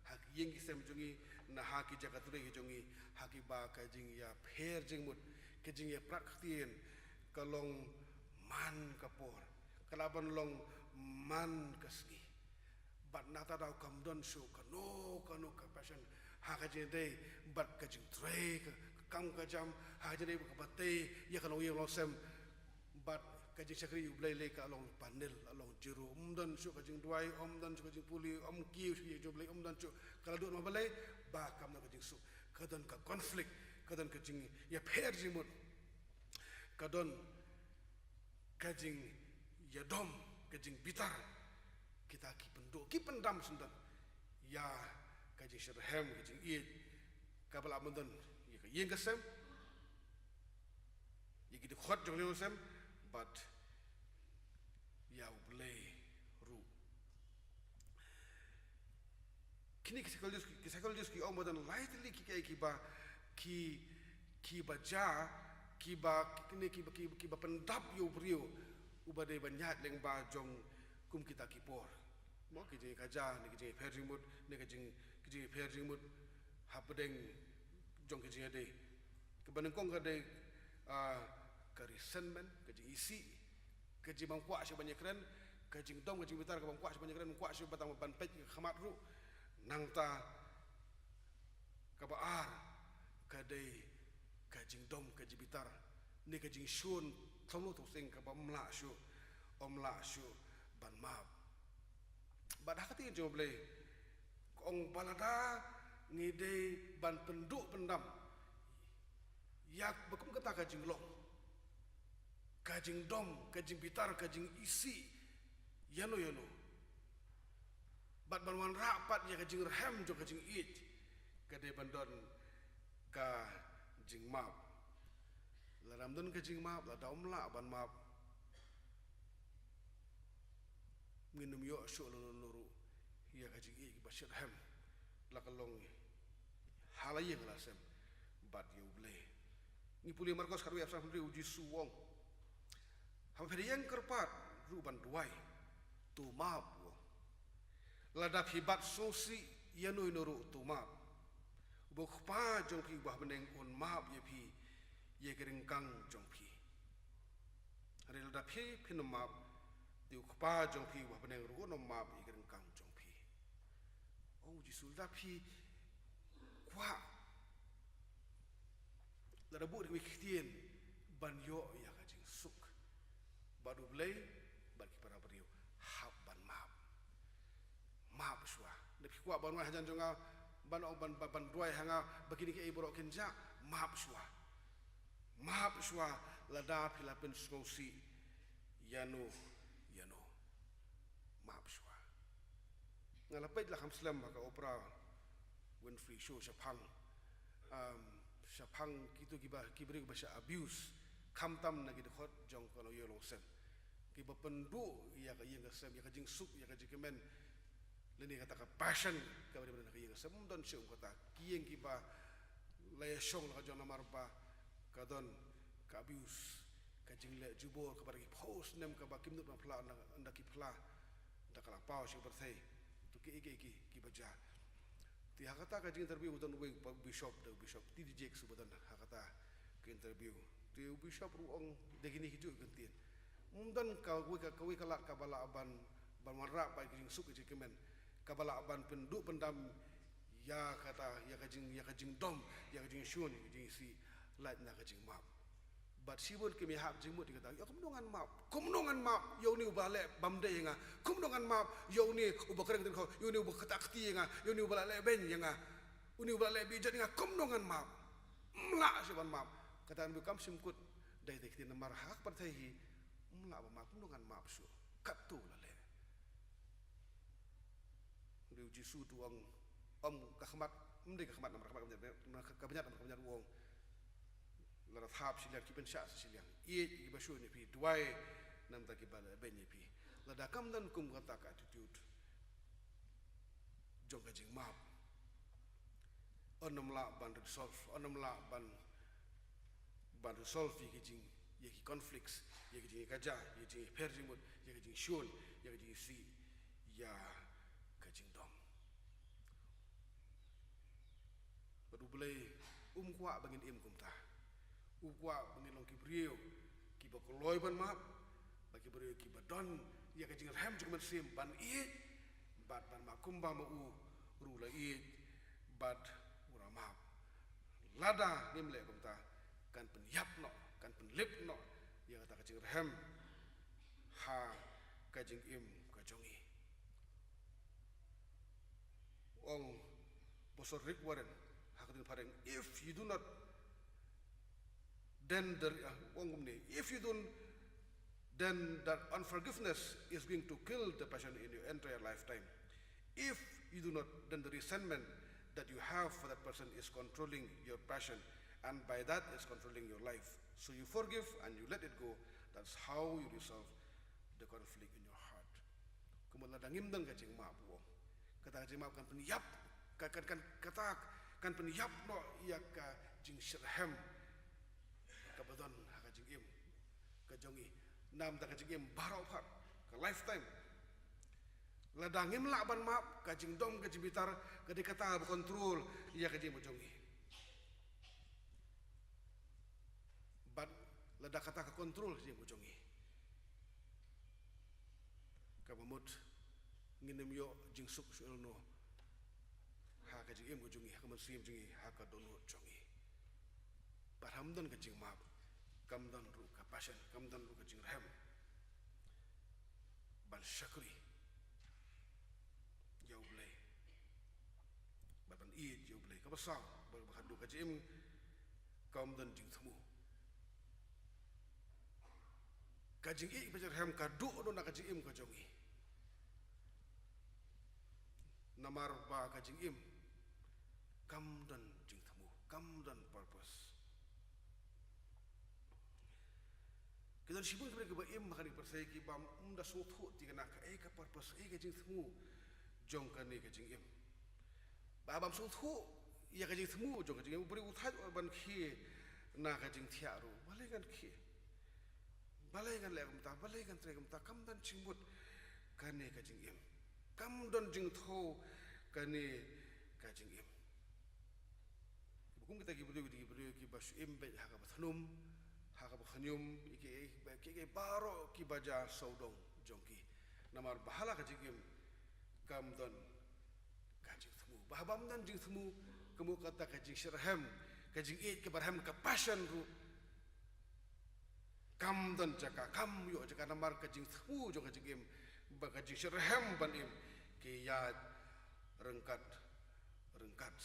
ha ki ïing ki sem jong ngi, na ha ki jaka trei ki jong ngi, ha kiba ka jingïapher jingmut, ka jingïaprat ktien ka long man ka por, ka la ban long man ka sngi. Bad nangta daw kam don shuh kano kano ka passion ha ka jingdei bad ka jingtrei, ka, ka kam ka jam, ha ka jingdei bad ka batei ïa ka longïing longsem. Bad ka jingshakri U Blei lei ka long panel, ka long zero. Ym don shuh ka jingduwai, ym don shuh ka jingpule, ym kiew shuh ïa U Blei, ym don shuh. Ka la duh namar balei? Ba kam don ka jingsuk, ka don ka conflict, ka don ka jingïapher jingmut, ka don ka jingïadom, ka jingbitar. Kita ki pynduh, ki pyndam shen don ïa ka jingshitrhem, ka jingïeit kaba la ban don ïa ka ïing ka sem, ïa ki dkhot jong ka ïing ka sem, bad ïa U Blei ruh. Kine ki psychologist, ki psychologist ki ong ba don lai tylli ki, ki, kiba, ki, kiba jia, kiba, kine kiba, ki, kiba pyndap ïa u briew uba dei ban ïaid lyngba jong kum kita ki por. Mo, ki jingkajia, ne ki jingpher jingmut, ne ki jing, ki jingpher jingmut hapdeng jong ki jingïadei. Kaba nyngkong ka dei, ah, ka resentment, ka jingisih, ka jingbym kwah shuh ban ïakren, ka jingdom, ka jingbitar, ka bym kwah shuh ban ïakren, bym kwah shuh ban tang ban peit ka khmat ruh. Nangta kaba ar ka dei ka jingdom, ka jingbitar, ne ka jingshun thong lu thong sing kaba ym lah shuh, ym lah shuh ban map. Bad ha ka ktien jong U Blei ka ong ba lada ngi dei ban pynduh pyndam ïa ba kum kata ka jinglong, ka jingdom, ka jingbitar, ka jingisih ïano ïano, bad ban wanrah pat ïa ka jingrhem jong ka jingïeit, ka dei ban don ka jingmap. Lada ym don ka jingmap, lada ym lah ban map, Ngin ym ïoh shuh lano lano ruh ïa ka jingïeit ba shitrhem, la ka long ha la ïing la sem bad ïa U Blei. Ngi pule Markos khatwei arphew san hynriew, U Jisu u ong, haba phi da ïeng kyrpad ruh ban duwai, to map, u ong. Lada phi bat sngewsih ïano ïano ruh, to map, uba U Kpa jong phi uba ha bneng un map ïa phi ïa ki ryngkang jong phi. Hynrei lada phi phin ym map, te U Kpa jong phi uba ha bneng ruh un ym map ïa ki ryngkang jong phi. Ong U Jisu, lada phi kwah, lada buh da kiwei ki ktien ban ïoh ïa ka jingsuk bad U Blei bad ki para briew, hap ban map. Map shuwa. Lada phi kwah ban wan hajan jong nga, ban ong ban, ban, ban duwai ha nga ba kine kiei baroh kin jah, map shuwa. Map shuwa lada phi la pynsngewsih ïano ïano. Map shuwa. Nga la peit la kham slem ha ka Oprah Winfrey Show shaphang, um, shaphang kito kiba, ki briew kiba sha abuse, khamtam na ki dkhot jong ka lawyer longsem, kiba pynduh ïa ka ïing ka sem, ïa ka jingsuk, ïa ka jingkmen, lane kata ka passion kaba dei ban don ha ka ïing ka sem. Ym don shuh kum kata. Ki ïing kiba la ïashong la ka jong namar ba ka don ka abuse, ka jingleh jubor kaba da ki phew snem kaba kim nud ban phla ynda, ynda ki phla da ka la paw sha ka pyrthei. To kiei kiei ki, kiba jia. Te ha kata ka jing interview u don uwei u bishop, da u Bishop T D Jakes uba don ha kata ka interview. Te u bishop ruh u ong da kine ki juh ki ktien. Ym don kawei ka, kawei ka lad kaba lah ban, ban wanrah bad ka jingsuk ka jingkmen, kaba lah ban pynduh pyndam ïa kata, ïa ka jing, ïa ka jingdom, ïa ka jingshun, ïa ka jingisih, lait na ka jingmap. Bad shibun kim ïahap jingmut ïa kata, ïa kumno ngan map, kumno ngan map ïa une uba leh bym dei ïa nga, kumno ngan map ïa une uba kren tyngkhuh, ïa une uba kata kti ïa nga, ïa une uba la leh beiñ ïa nga, une uba la leh bijot ïa nga, kumno ngan map? Ym lah shuh ban map. Kata ngan bun kam shym kut dei te kti namar ha ka pyrthei hi ym lah ban map, kumno ngan map shuh? Katto la leh. Hynrei u Jisu u ong, ym, ka khmat, ym dei ka khmat namar ka khmat, ka bniat namar ka bniat, u ong, lada thap shiliang, ki pynshah sa shiliang. Ïeit ïa kiba shun ïa phi, duwai na bynta kiba la beiñ ïa phi. Lada kam don kum kata ka attitude jong ka jingmap, yn ym lah ban resolve, yn ym lah ban, ban resolve ïa ki jing, ïa ki conflicts, ïa ki jingïakajia, ïa ki jingïapher jingmut, ïa ki jingshun, ïa ki jingisih, ïa ka jingdom. Bad U Blei um kwah ba ngin im kumta. Um kwah ba ngin long ki briew kiba kloi ban map, ba ki briew kiba don ïa ka jingrhem jong ka mynsiem ban ïeit bad ban map kumba ma u ruh u la ïeit bad u la map. Lada ngim leh kumta, kan pynïap noh, kan pynlip noh ïa kata ka jingrhem ha ka jingim ka jong ngi. Ong Pastor Rick Warren ha ka ktien phareng, if you do not, then the, uh, ong kumne, if you don't, then that unforgiveness is going to kill the passion in your entire lifetime. If you do not, then the resentment that you have for that person is controlling your passion, and by that is controlling your life. So you forgive and you let it go. That's how you resolve the conflict in your heart. Kumba lada ngim don ka jingmap, u ong, kata ka jingmap kan pynïap, kan, kan, kan, kata kan pynïap noh ïa ka jingshitrhem kaba don ha ka jingim ka jong ngi. Namar ka jingim baroh pat, ka lifetime, lada ngim lah ban map, ka jingdom, ka jingbitar, ka dei kata ba control ïa ka jingim ka jong ngi. Bad lada kata ka control ka jingim ka jong ngi, kaba mut ngin ym ïoh jingsuk shuh lano ha ka jingim ka jong ngi, ha ka mynsiem jong ngi, ha ka dohnud jong ngi. Bad ham don ka jingmap, kam don ruh ka passion, kam don ruh ka jingrhem ban shakri ïa U Blei, bad ban ïeit ïa U Blei. Kaba saw, ba, ba haduh ka jingim kam don jingthmu. Ka jingïeit ba shitrhem ka duh noh na ka jingim ka jong ngi. Namar ba ka jingim kam don jingthmu, kam don purpose. Ki don shibun ki briew kiba im ha kane ka pyrthei kiba ym da sngewthuh ïa kane kaei ka purpose, kaei ka jingthmu jong kane ka jingim. Ba bym sngewthuh ïa ka jingthmu jong ka jingim, u briew u thait ban khie na ka jingthiah ruh. Balei ngan khie? Balei ngan leh kumta? Balei ngan trei kumta? Kam don jingmut kane ka jingim. Kam don jingthew kane ka jingim. Ba kum kita ki briew, ki briew kiba shu im beit ha kaba thnum, ha kaba khñium, ïa ki, ïa ki baroh kiba jia sawdong jong ki. Namar ba ha la ka jingim kam don ka jingthmu. Ba haba ym don jingthmu, ka mut kata ka jingshitrhem, ka jingïeit kaba rhem, ka passion ruh kam don jaka, kam ïoh jaka, namar ka jingthmu jong ka jingim, ba ka jingshitrhem ban im, ki ïaid ryngkat ryngkat.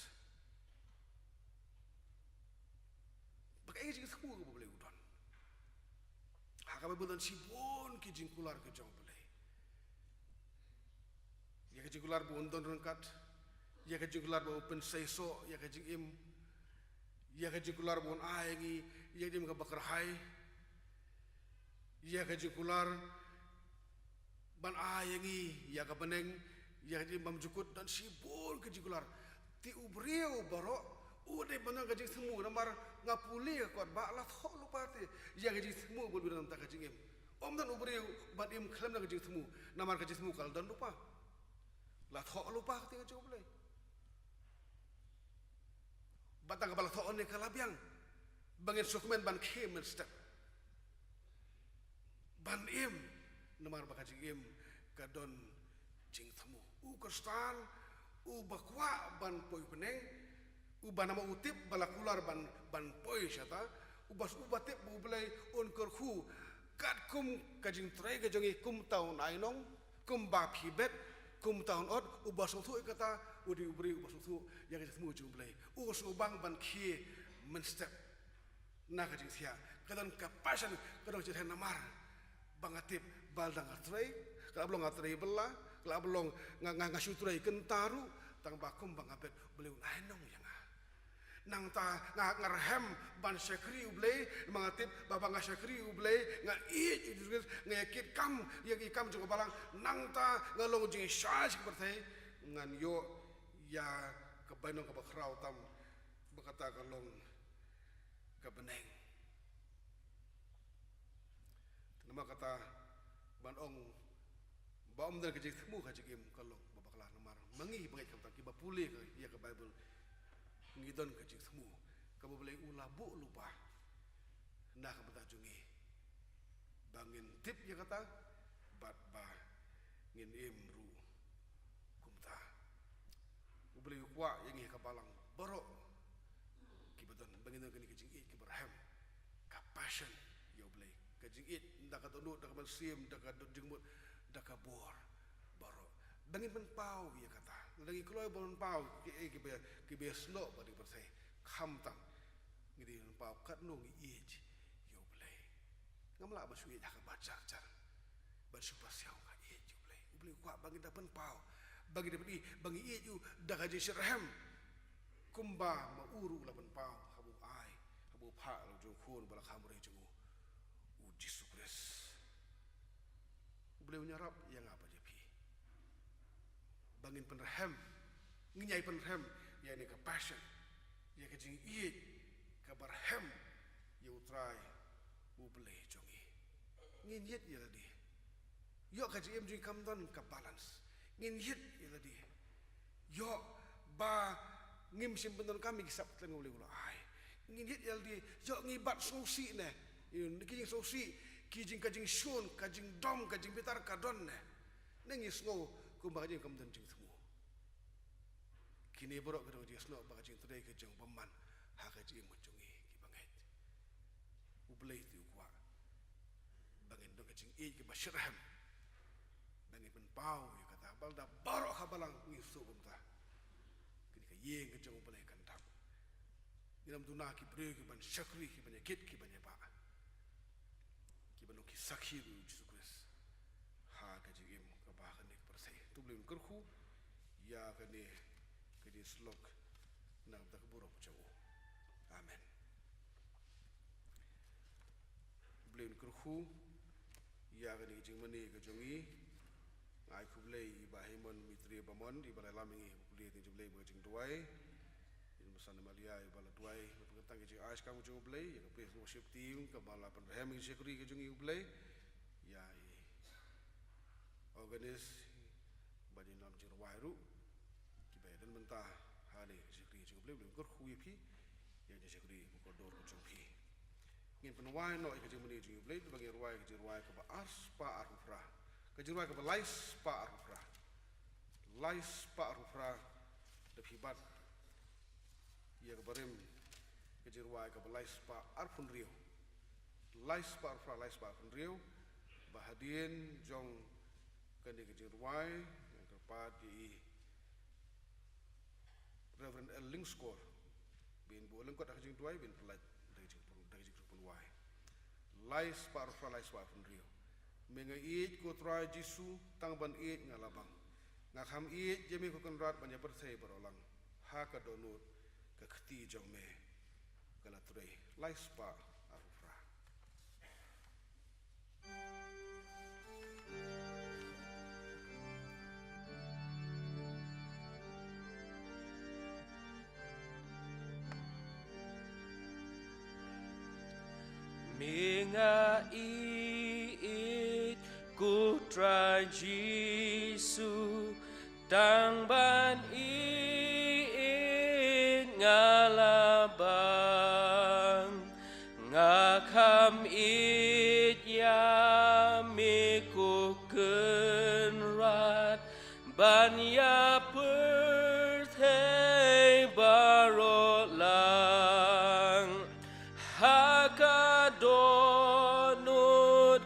Ba kaei ka jingthmu kaba U Blei u don? Ha ka Baibl don shibun ki jingkular ki jong U Blei. Ïa ka jingkular ba un don ryngkat, ïa ka jingkular ba u pynseisoh ïa ka jingim, ïa ka jingkular ba un ai ïa ngi ïa ka jingim kaba kyrhai, ïa ka jingkular ban ai ïa ngi ïa ka bneng, ïa ka jingim bymjukut, don shibun ka jingkular. Te u briew baroh u dei ban don ka jingthmu, namar nga pule ka kot ba la thoh lypa te ïa ka jingthmu ba u don ha ka jingim. Ym don u briew ban im khlem da ka jingthmu, namar ka jingthmu ka la don lypa. La thoh lypa ka ktien ka jong U Blei. Bad tang kaba la thoh ne ka la biang ba ngin sngewkmen ban khie mynstep ban im, namar ba ka jingim ka don jingthmu. U Khristan uba kwah ban poi bneng, uba namar u tip ba la kular ban, ban poi shata, uba, uba tip ba U Blei un kyrkhu katkum ka jingtrei ka jong ngi, kumta un ai nong, kumba phi bet, kumta un ot. Uba sngewthuh ïa kata u dei u briew uba sngewthuh ïa ka jingthmu jong U Blei. U sngewbang ban khie mynstep na ka jingthiah. Ka don ka passion, ka don ka jingthiah namar ba nga tip ba lada nga trei, ka la ba long nga trei bylla, ka la ba long nga, nga, nga shu trei kynta ruh, tang ba kumba nga bet U Blei un ai nong ïa nga. Nangta nga, nga rhem ban shakri U Blei, namar nga tip ba haba nga shakri U Blei, nga ïeit ïa U Jisu Khrist, nga ïakit kam ïa ki kam jong ka balang, nangta nga long jingshai sha ka pyrthei, ngan ïoh ïa ka bainong kaba khraw tam, ba kata ka long ka bneng. Te namar kata ban ong ba ym don ka jingthmu ha ka jingim ka long ba bakla, namar ma ngi ba ngeit kumta, kiba pule ka, ïa ka Baibl, ngi don ka jingthmu kaba U Blei u la buh lypa na ka bynta jong ngi, ba ngin tip ïa kata bad ba ngin im ruh kumta. U Blei u kwah ïa ngi ha ka balang baroh kiba don, ba ngin don kane ka jingïeit kaba rhem, ka passion ïa U Blei, ka jingïeit da ka dohnud, da ka mynsiem, da ka jingmut, da ka bor baroh, ba ngin pynpaw ïa kata. Lada ngi kloi ban pynpaw kiei kiba, kiba ïasnoh bad ka pyrthei, khamtam ngi dei ban pynpaw katno ngi ïeit ïa U Blei. Ngam lah ban shu ïeit ha kaba jar jar, ban shu pasiaw, nga ïeit ïa U Blei. U Blei u kwah ba ngi da pynpaw, ba ngi da pyni ba ngi ïeit ïa u da ka jingshitrhem, kumba ma u ruh u la pynpaw haba u ai, haba u phah la u jong u Khun ba la kham re jong u, U Jisu Khrist. U Blei un ïarap ïa nga bad ïa phi ba ngin pynrhem, ngin ïai pynrhem ïa kane ka passion, ïa ka jingïeit kaba rhem ïa U Trai U Blei jong ngi. Ngin ïeit ïa lade. Ïoh ka jingim jong ngi kam don ka balance. Ngin ïeit ïa lade. Ïoh ba ngim shym pyndonkam ïa ki sap kyrteng U Blei u la ai. Ngin ïeit ïa lade, ïoh ngi bat sngewsih ne. Ïa ki jingsngewsih, ki jing, ka jingshun, ka jingdom, ka jingbitar ka don ne. Ne ngi sngew kumba ka jingim kam don jingthmu. Kine baroh ka don ka jingsnoh bad ka jingtrei ka jong u bymman ha ka jingim ka jong ngi kiba ngeit. U Blei te u kwah ba ngin don ka jingïeit kaba shitrhem, ba ngin pynpaw ïa kata ba lada baroh ha balang ngi suk kumta, kane ka ïing ka jong U Blei kan dap. Ngin ym duna ki briew kiban shakri, kiban ïakit, kiban ïabah, kiban long ki sakhi U Jisu Khrist ha ka jingim kaba ha kane ka pyrthei. To U Blei un kyrkhu ïa kane ka jingïasyllok na ka bynta ka burom jong u. Amen. Kyrkhu ïa kane ka jingmane ka jong ngi. Nga ai khublei ïa i Bah Hemon Mitri Bamon, i ba la lam ïa ngi ha pule, ïa ka jingduwai. Ïa i Bah San Malia, i ba la duwai, ba pynkyntang ka jingai sha ka jong U Blei, ïa ka praise and worship team, ka ba la pynrhem ïa ka shakri ka jong ngi U Blei. Ïa i organist, ba dei nam jingrwai ruh, kiba ïadon bynta ha kane ka shakri jong U Blei, U Blei un kyrkhu ïa phi, ïa ka shakri ba kordor ka jong phi. Ngin pynwai noh ïa ka jingmane jong U Blei, ba ngin rwai ka jingrwai kaba arspah arphew phra. Ka jingrwai kaba laispah arphew phra. Laispah arphew phra, da phi bat ïa kaba rim ka jingrwai kaba laispah arphew hynriew. Laispah arphew phra, laispah arphew hynriew. Ba hadien jong kane ka jingrwai, ngan kyrpad ïa i Reverend L Lyngskor, ba in buh lyngkot ha ka jingduwai, ba in pynlait da ka jingpyn-, da ka jingpynwai. Laispah arphew phra, laispah arphew hynriew. Me nga ïeit ko Trai Jisu, tang ban ïeit nga la bang. Nga kham ïeit ïa me ko Kynrad ban ïa pyrthei baroh lang. Ha ka dohnud ka kti jong me ka la trei. Laispah arphew phra. Me nga ïeit ko Trai Jisu, tang ban ïeit nga la bang. Nga kham ïeit ïa me ko Kynrad, ban ïa pyrthei baroh lang. Ha ka dohnud,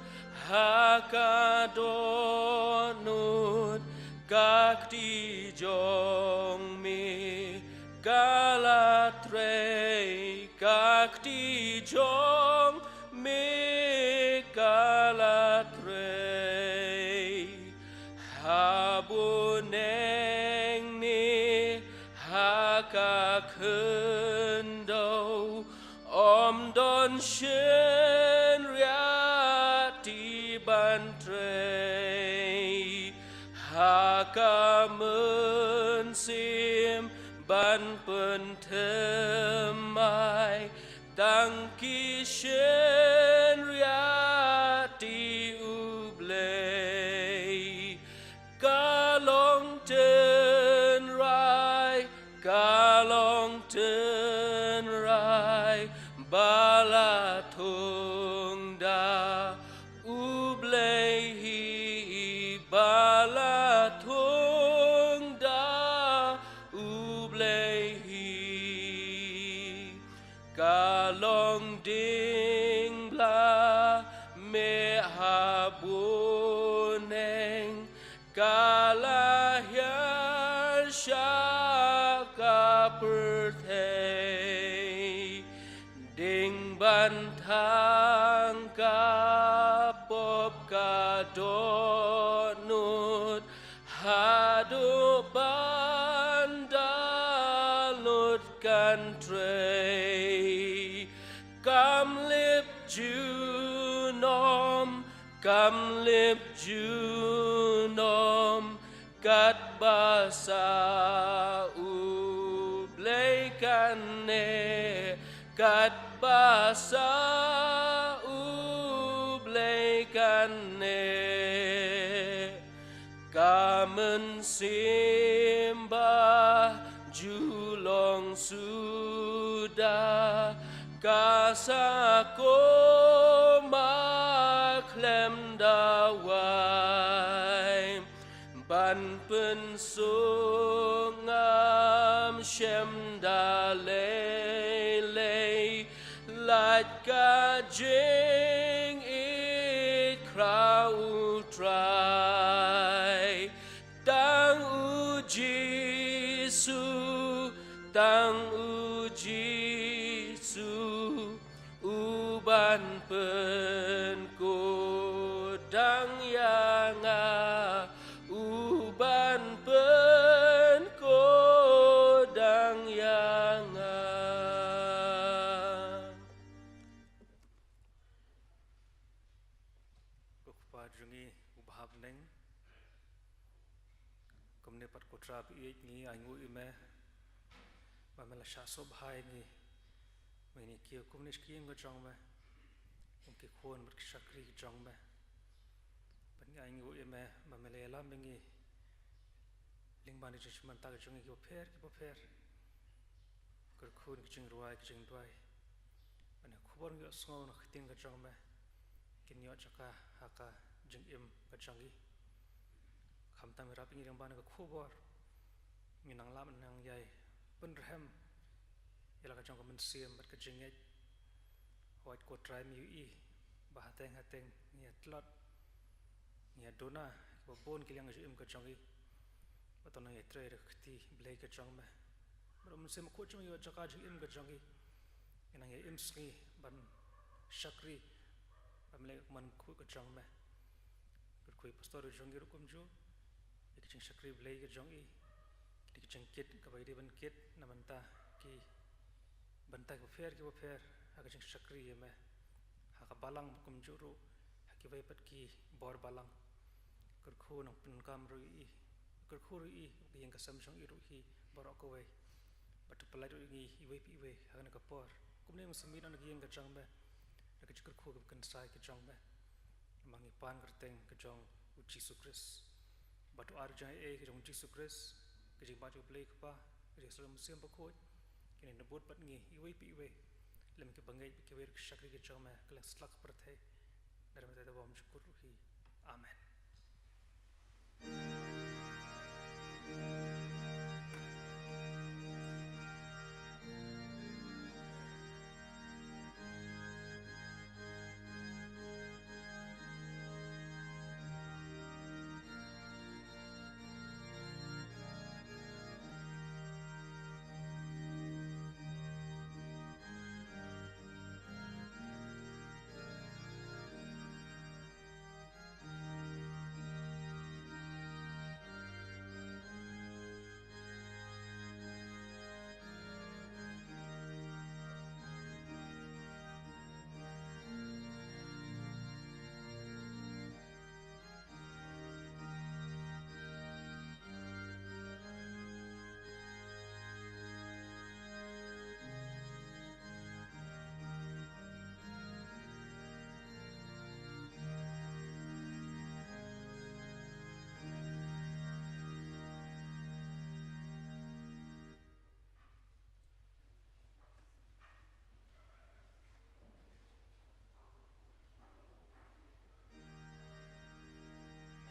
ha ka dohnud, ka kti jong me ka la trei, ka kti jong me ka la trei. Ha bneng ne ha ka khyndew, ym don shynriahti ban trei. Ha ka mynsiem ban pynthymmai tang ki shynriahti U Blei. Ka long tynrai, ka long tynrai ba la thung da U Blei hi, ba la thung da U Blei hi. Ka long dieng bla meh ha bneng, ka la hiar sha ka pyrthei. Dieng ban thang ka pop ka dohnud, haduh ban da lut kan trei. Kam lip junom, kam lip junom, katba sah U Blei kan neh, katba sah U Blei kan neh. Ka mynsiem ba ju long suda, ka sa kum khlem dawai. Ban pynsuk ngam shem da lei lei, lait ka jingïeit khraw U Trai. Tang U Jisu, tang U Jisu, U ban pynkut dang ïa nga, U ban pynkut dang ïa nga. Pat ko Trai ba ïeit, ngi ainguh ïa me ba me la shah sngewbha ïa ngi. Me ngi kiew kum ngi sha ka ïing ka jong me, kum ki khun bad ki shakri ka jong me. Bad ngi ainguh ïa me ba me la ïalam ïa ngi lyngba ki jingshim bynta ka jong ngi kiba pher kiba pher. Kyrkhu ïa ki jingrwai ki jingduwai, ban ïa khubor ngi ïohsngew na ka ktien ka jong me, kin ïoh jaka ha ka jingim ka jong ngi. Khamtam ïarap ïa ngi lyngba na ka khubor, ngi nang lah nang ïai pynrhem ïa la ka jong ka mynsiem bad ka jingngeit. Hooid ko Trai, me ïohi ba hateng hateng ngi ïa tlot, ngi ïa duna kiba bun ki liang ka jingim ka jong ngi. Ba to nang ïa trei da ka kti Blei ka jong me. Ba u Mynsiem Bakhuid jong me ïoh jaka jingim ka jong ngi. Ngi nang ïa im sngi ban shakri ba me leh ka mon bakhuid ka jong me. Kyrkhu ïa pastor ka jong ngi ruh kumjuh, ïa ka jingshakri Blei ka jong i, ïa ka jingkit kaba i dei ban kit na bynta ki bynta kiba pher kiba pher ha ka jingshakri ïa me, ha ka balang kumjuh ruh ha kiwei pat ki bor balang. Kyrkhu nang pyndonkam ruh ïa i, kyrkhu ruh ïa i, ka ïing ka sem jong i ruh hi baroh kawei. Bad to pynlait ruh ïa ngi iwei pa iwei ha kane ka por, kumne ma sngewbha na ka ïing ka jong me, da ka jingkyrkhu kaba kynsai ka jong me. Namar ngi pan kyrteng ka jong u Jisu Khrist. Bad to ai jingaiei ka jong u Jisu Khrist, ka jingbah jong u Blei Kpa, ka jingsyrwa u Mynsiem Bakhuid, kin ïa bud bad ngi iwei pa iwei, lem kiba ngeit bad kiwei ruh ki shakri ka jong me ha kylleng satlak ka pyrthei. Ngi ïa kyrkhu ïa me. Amen.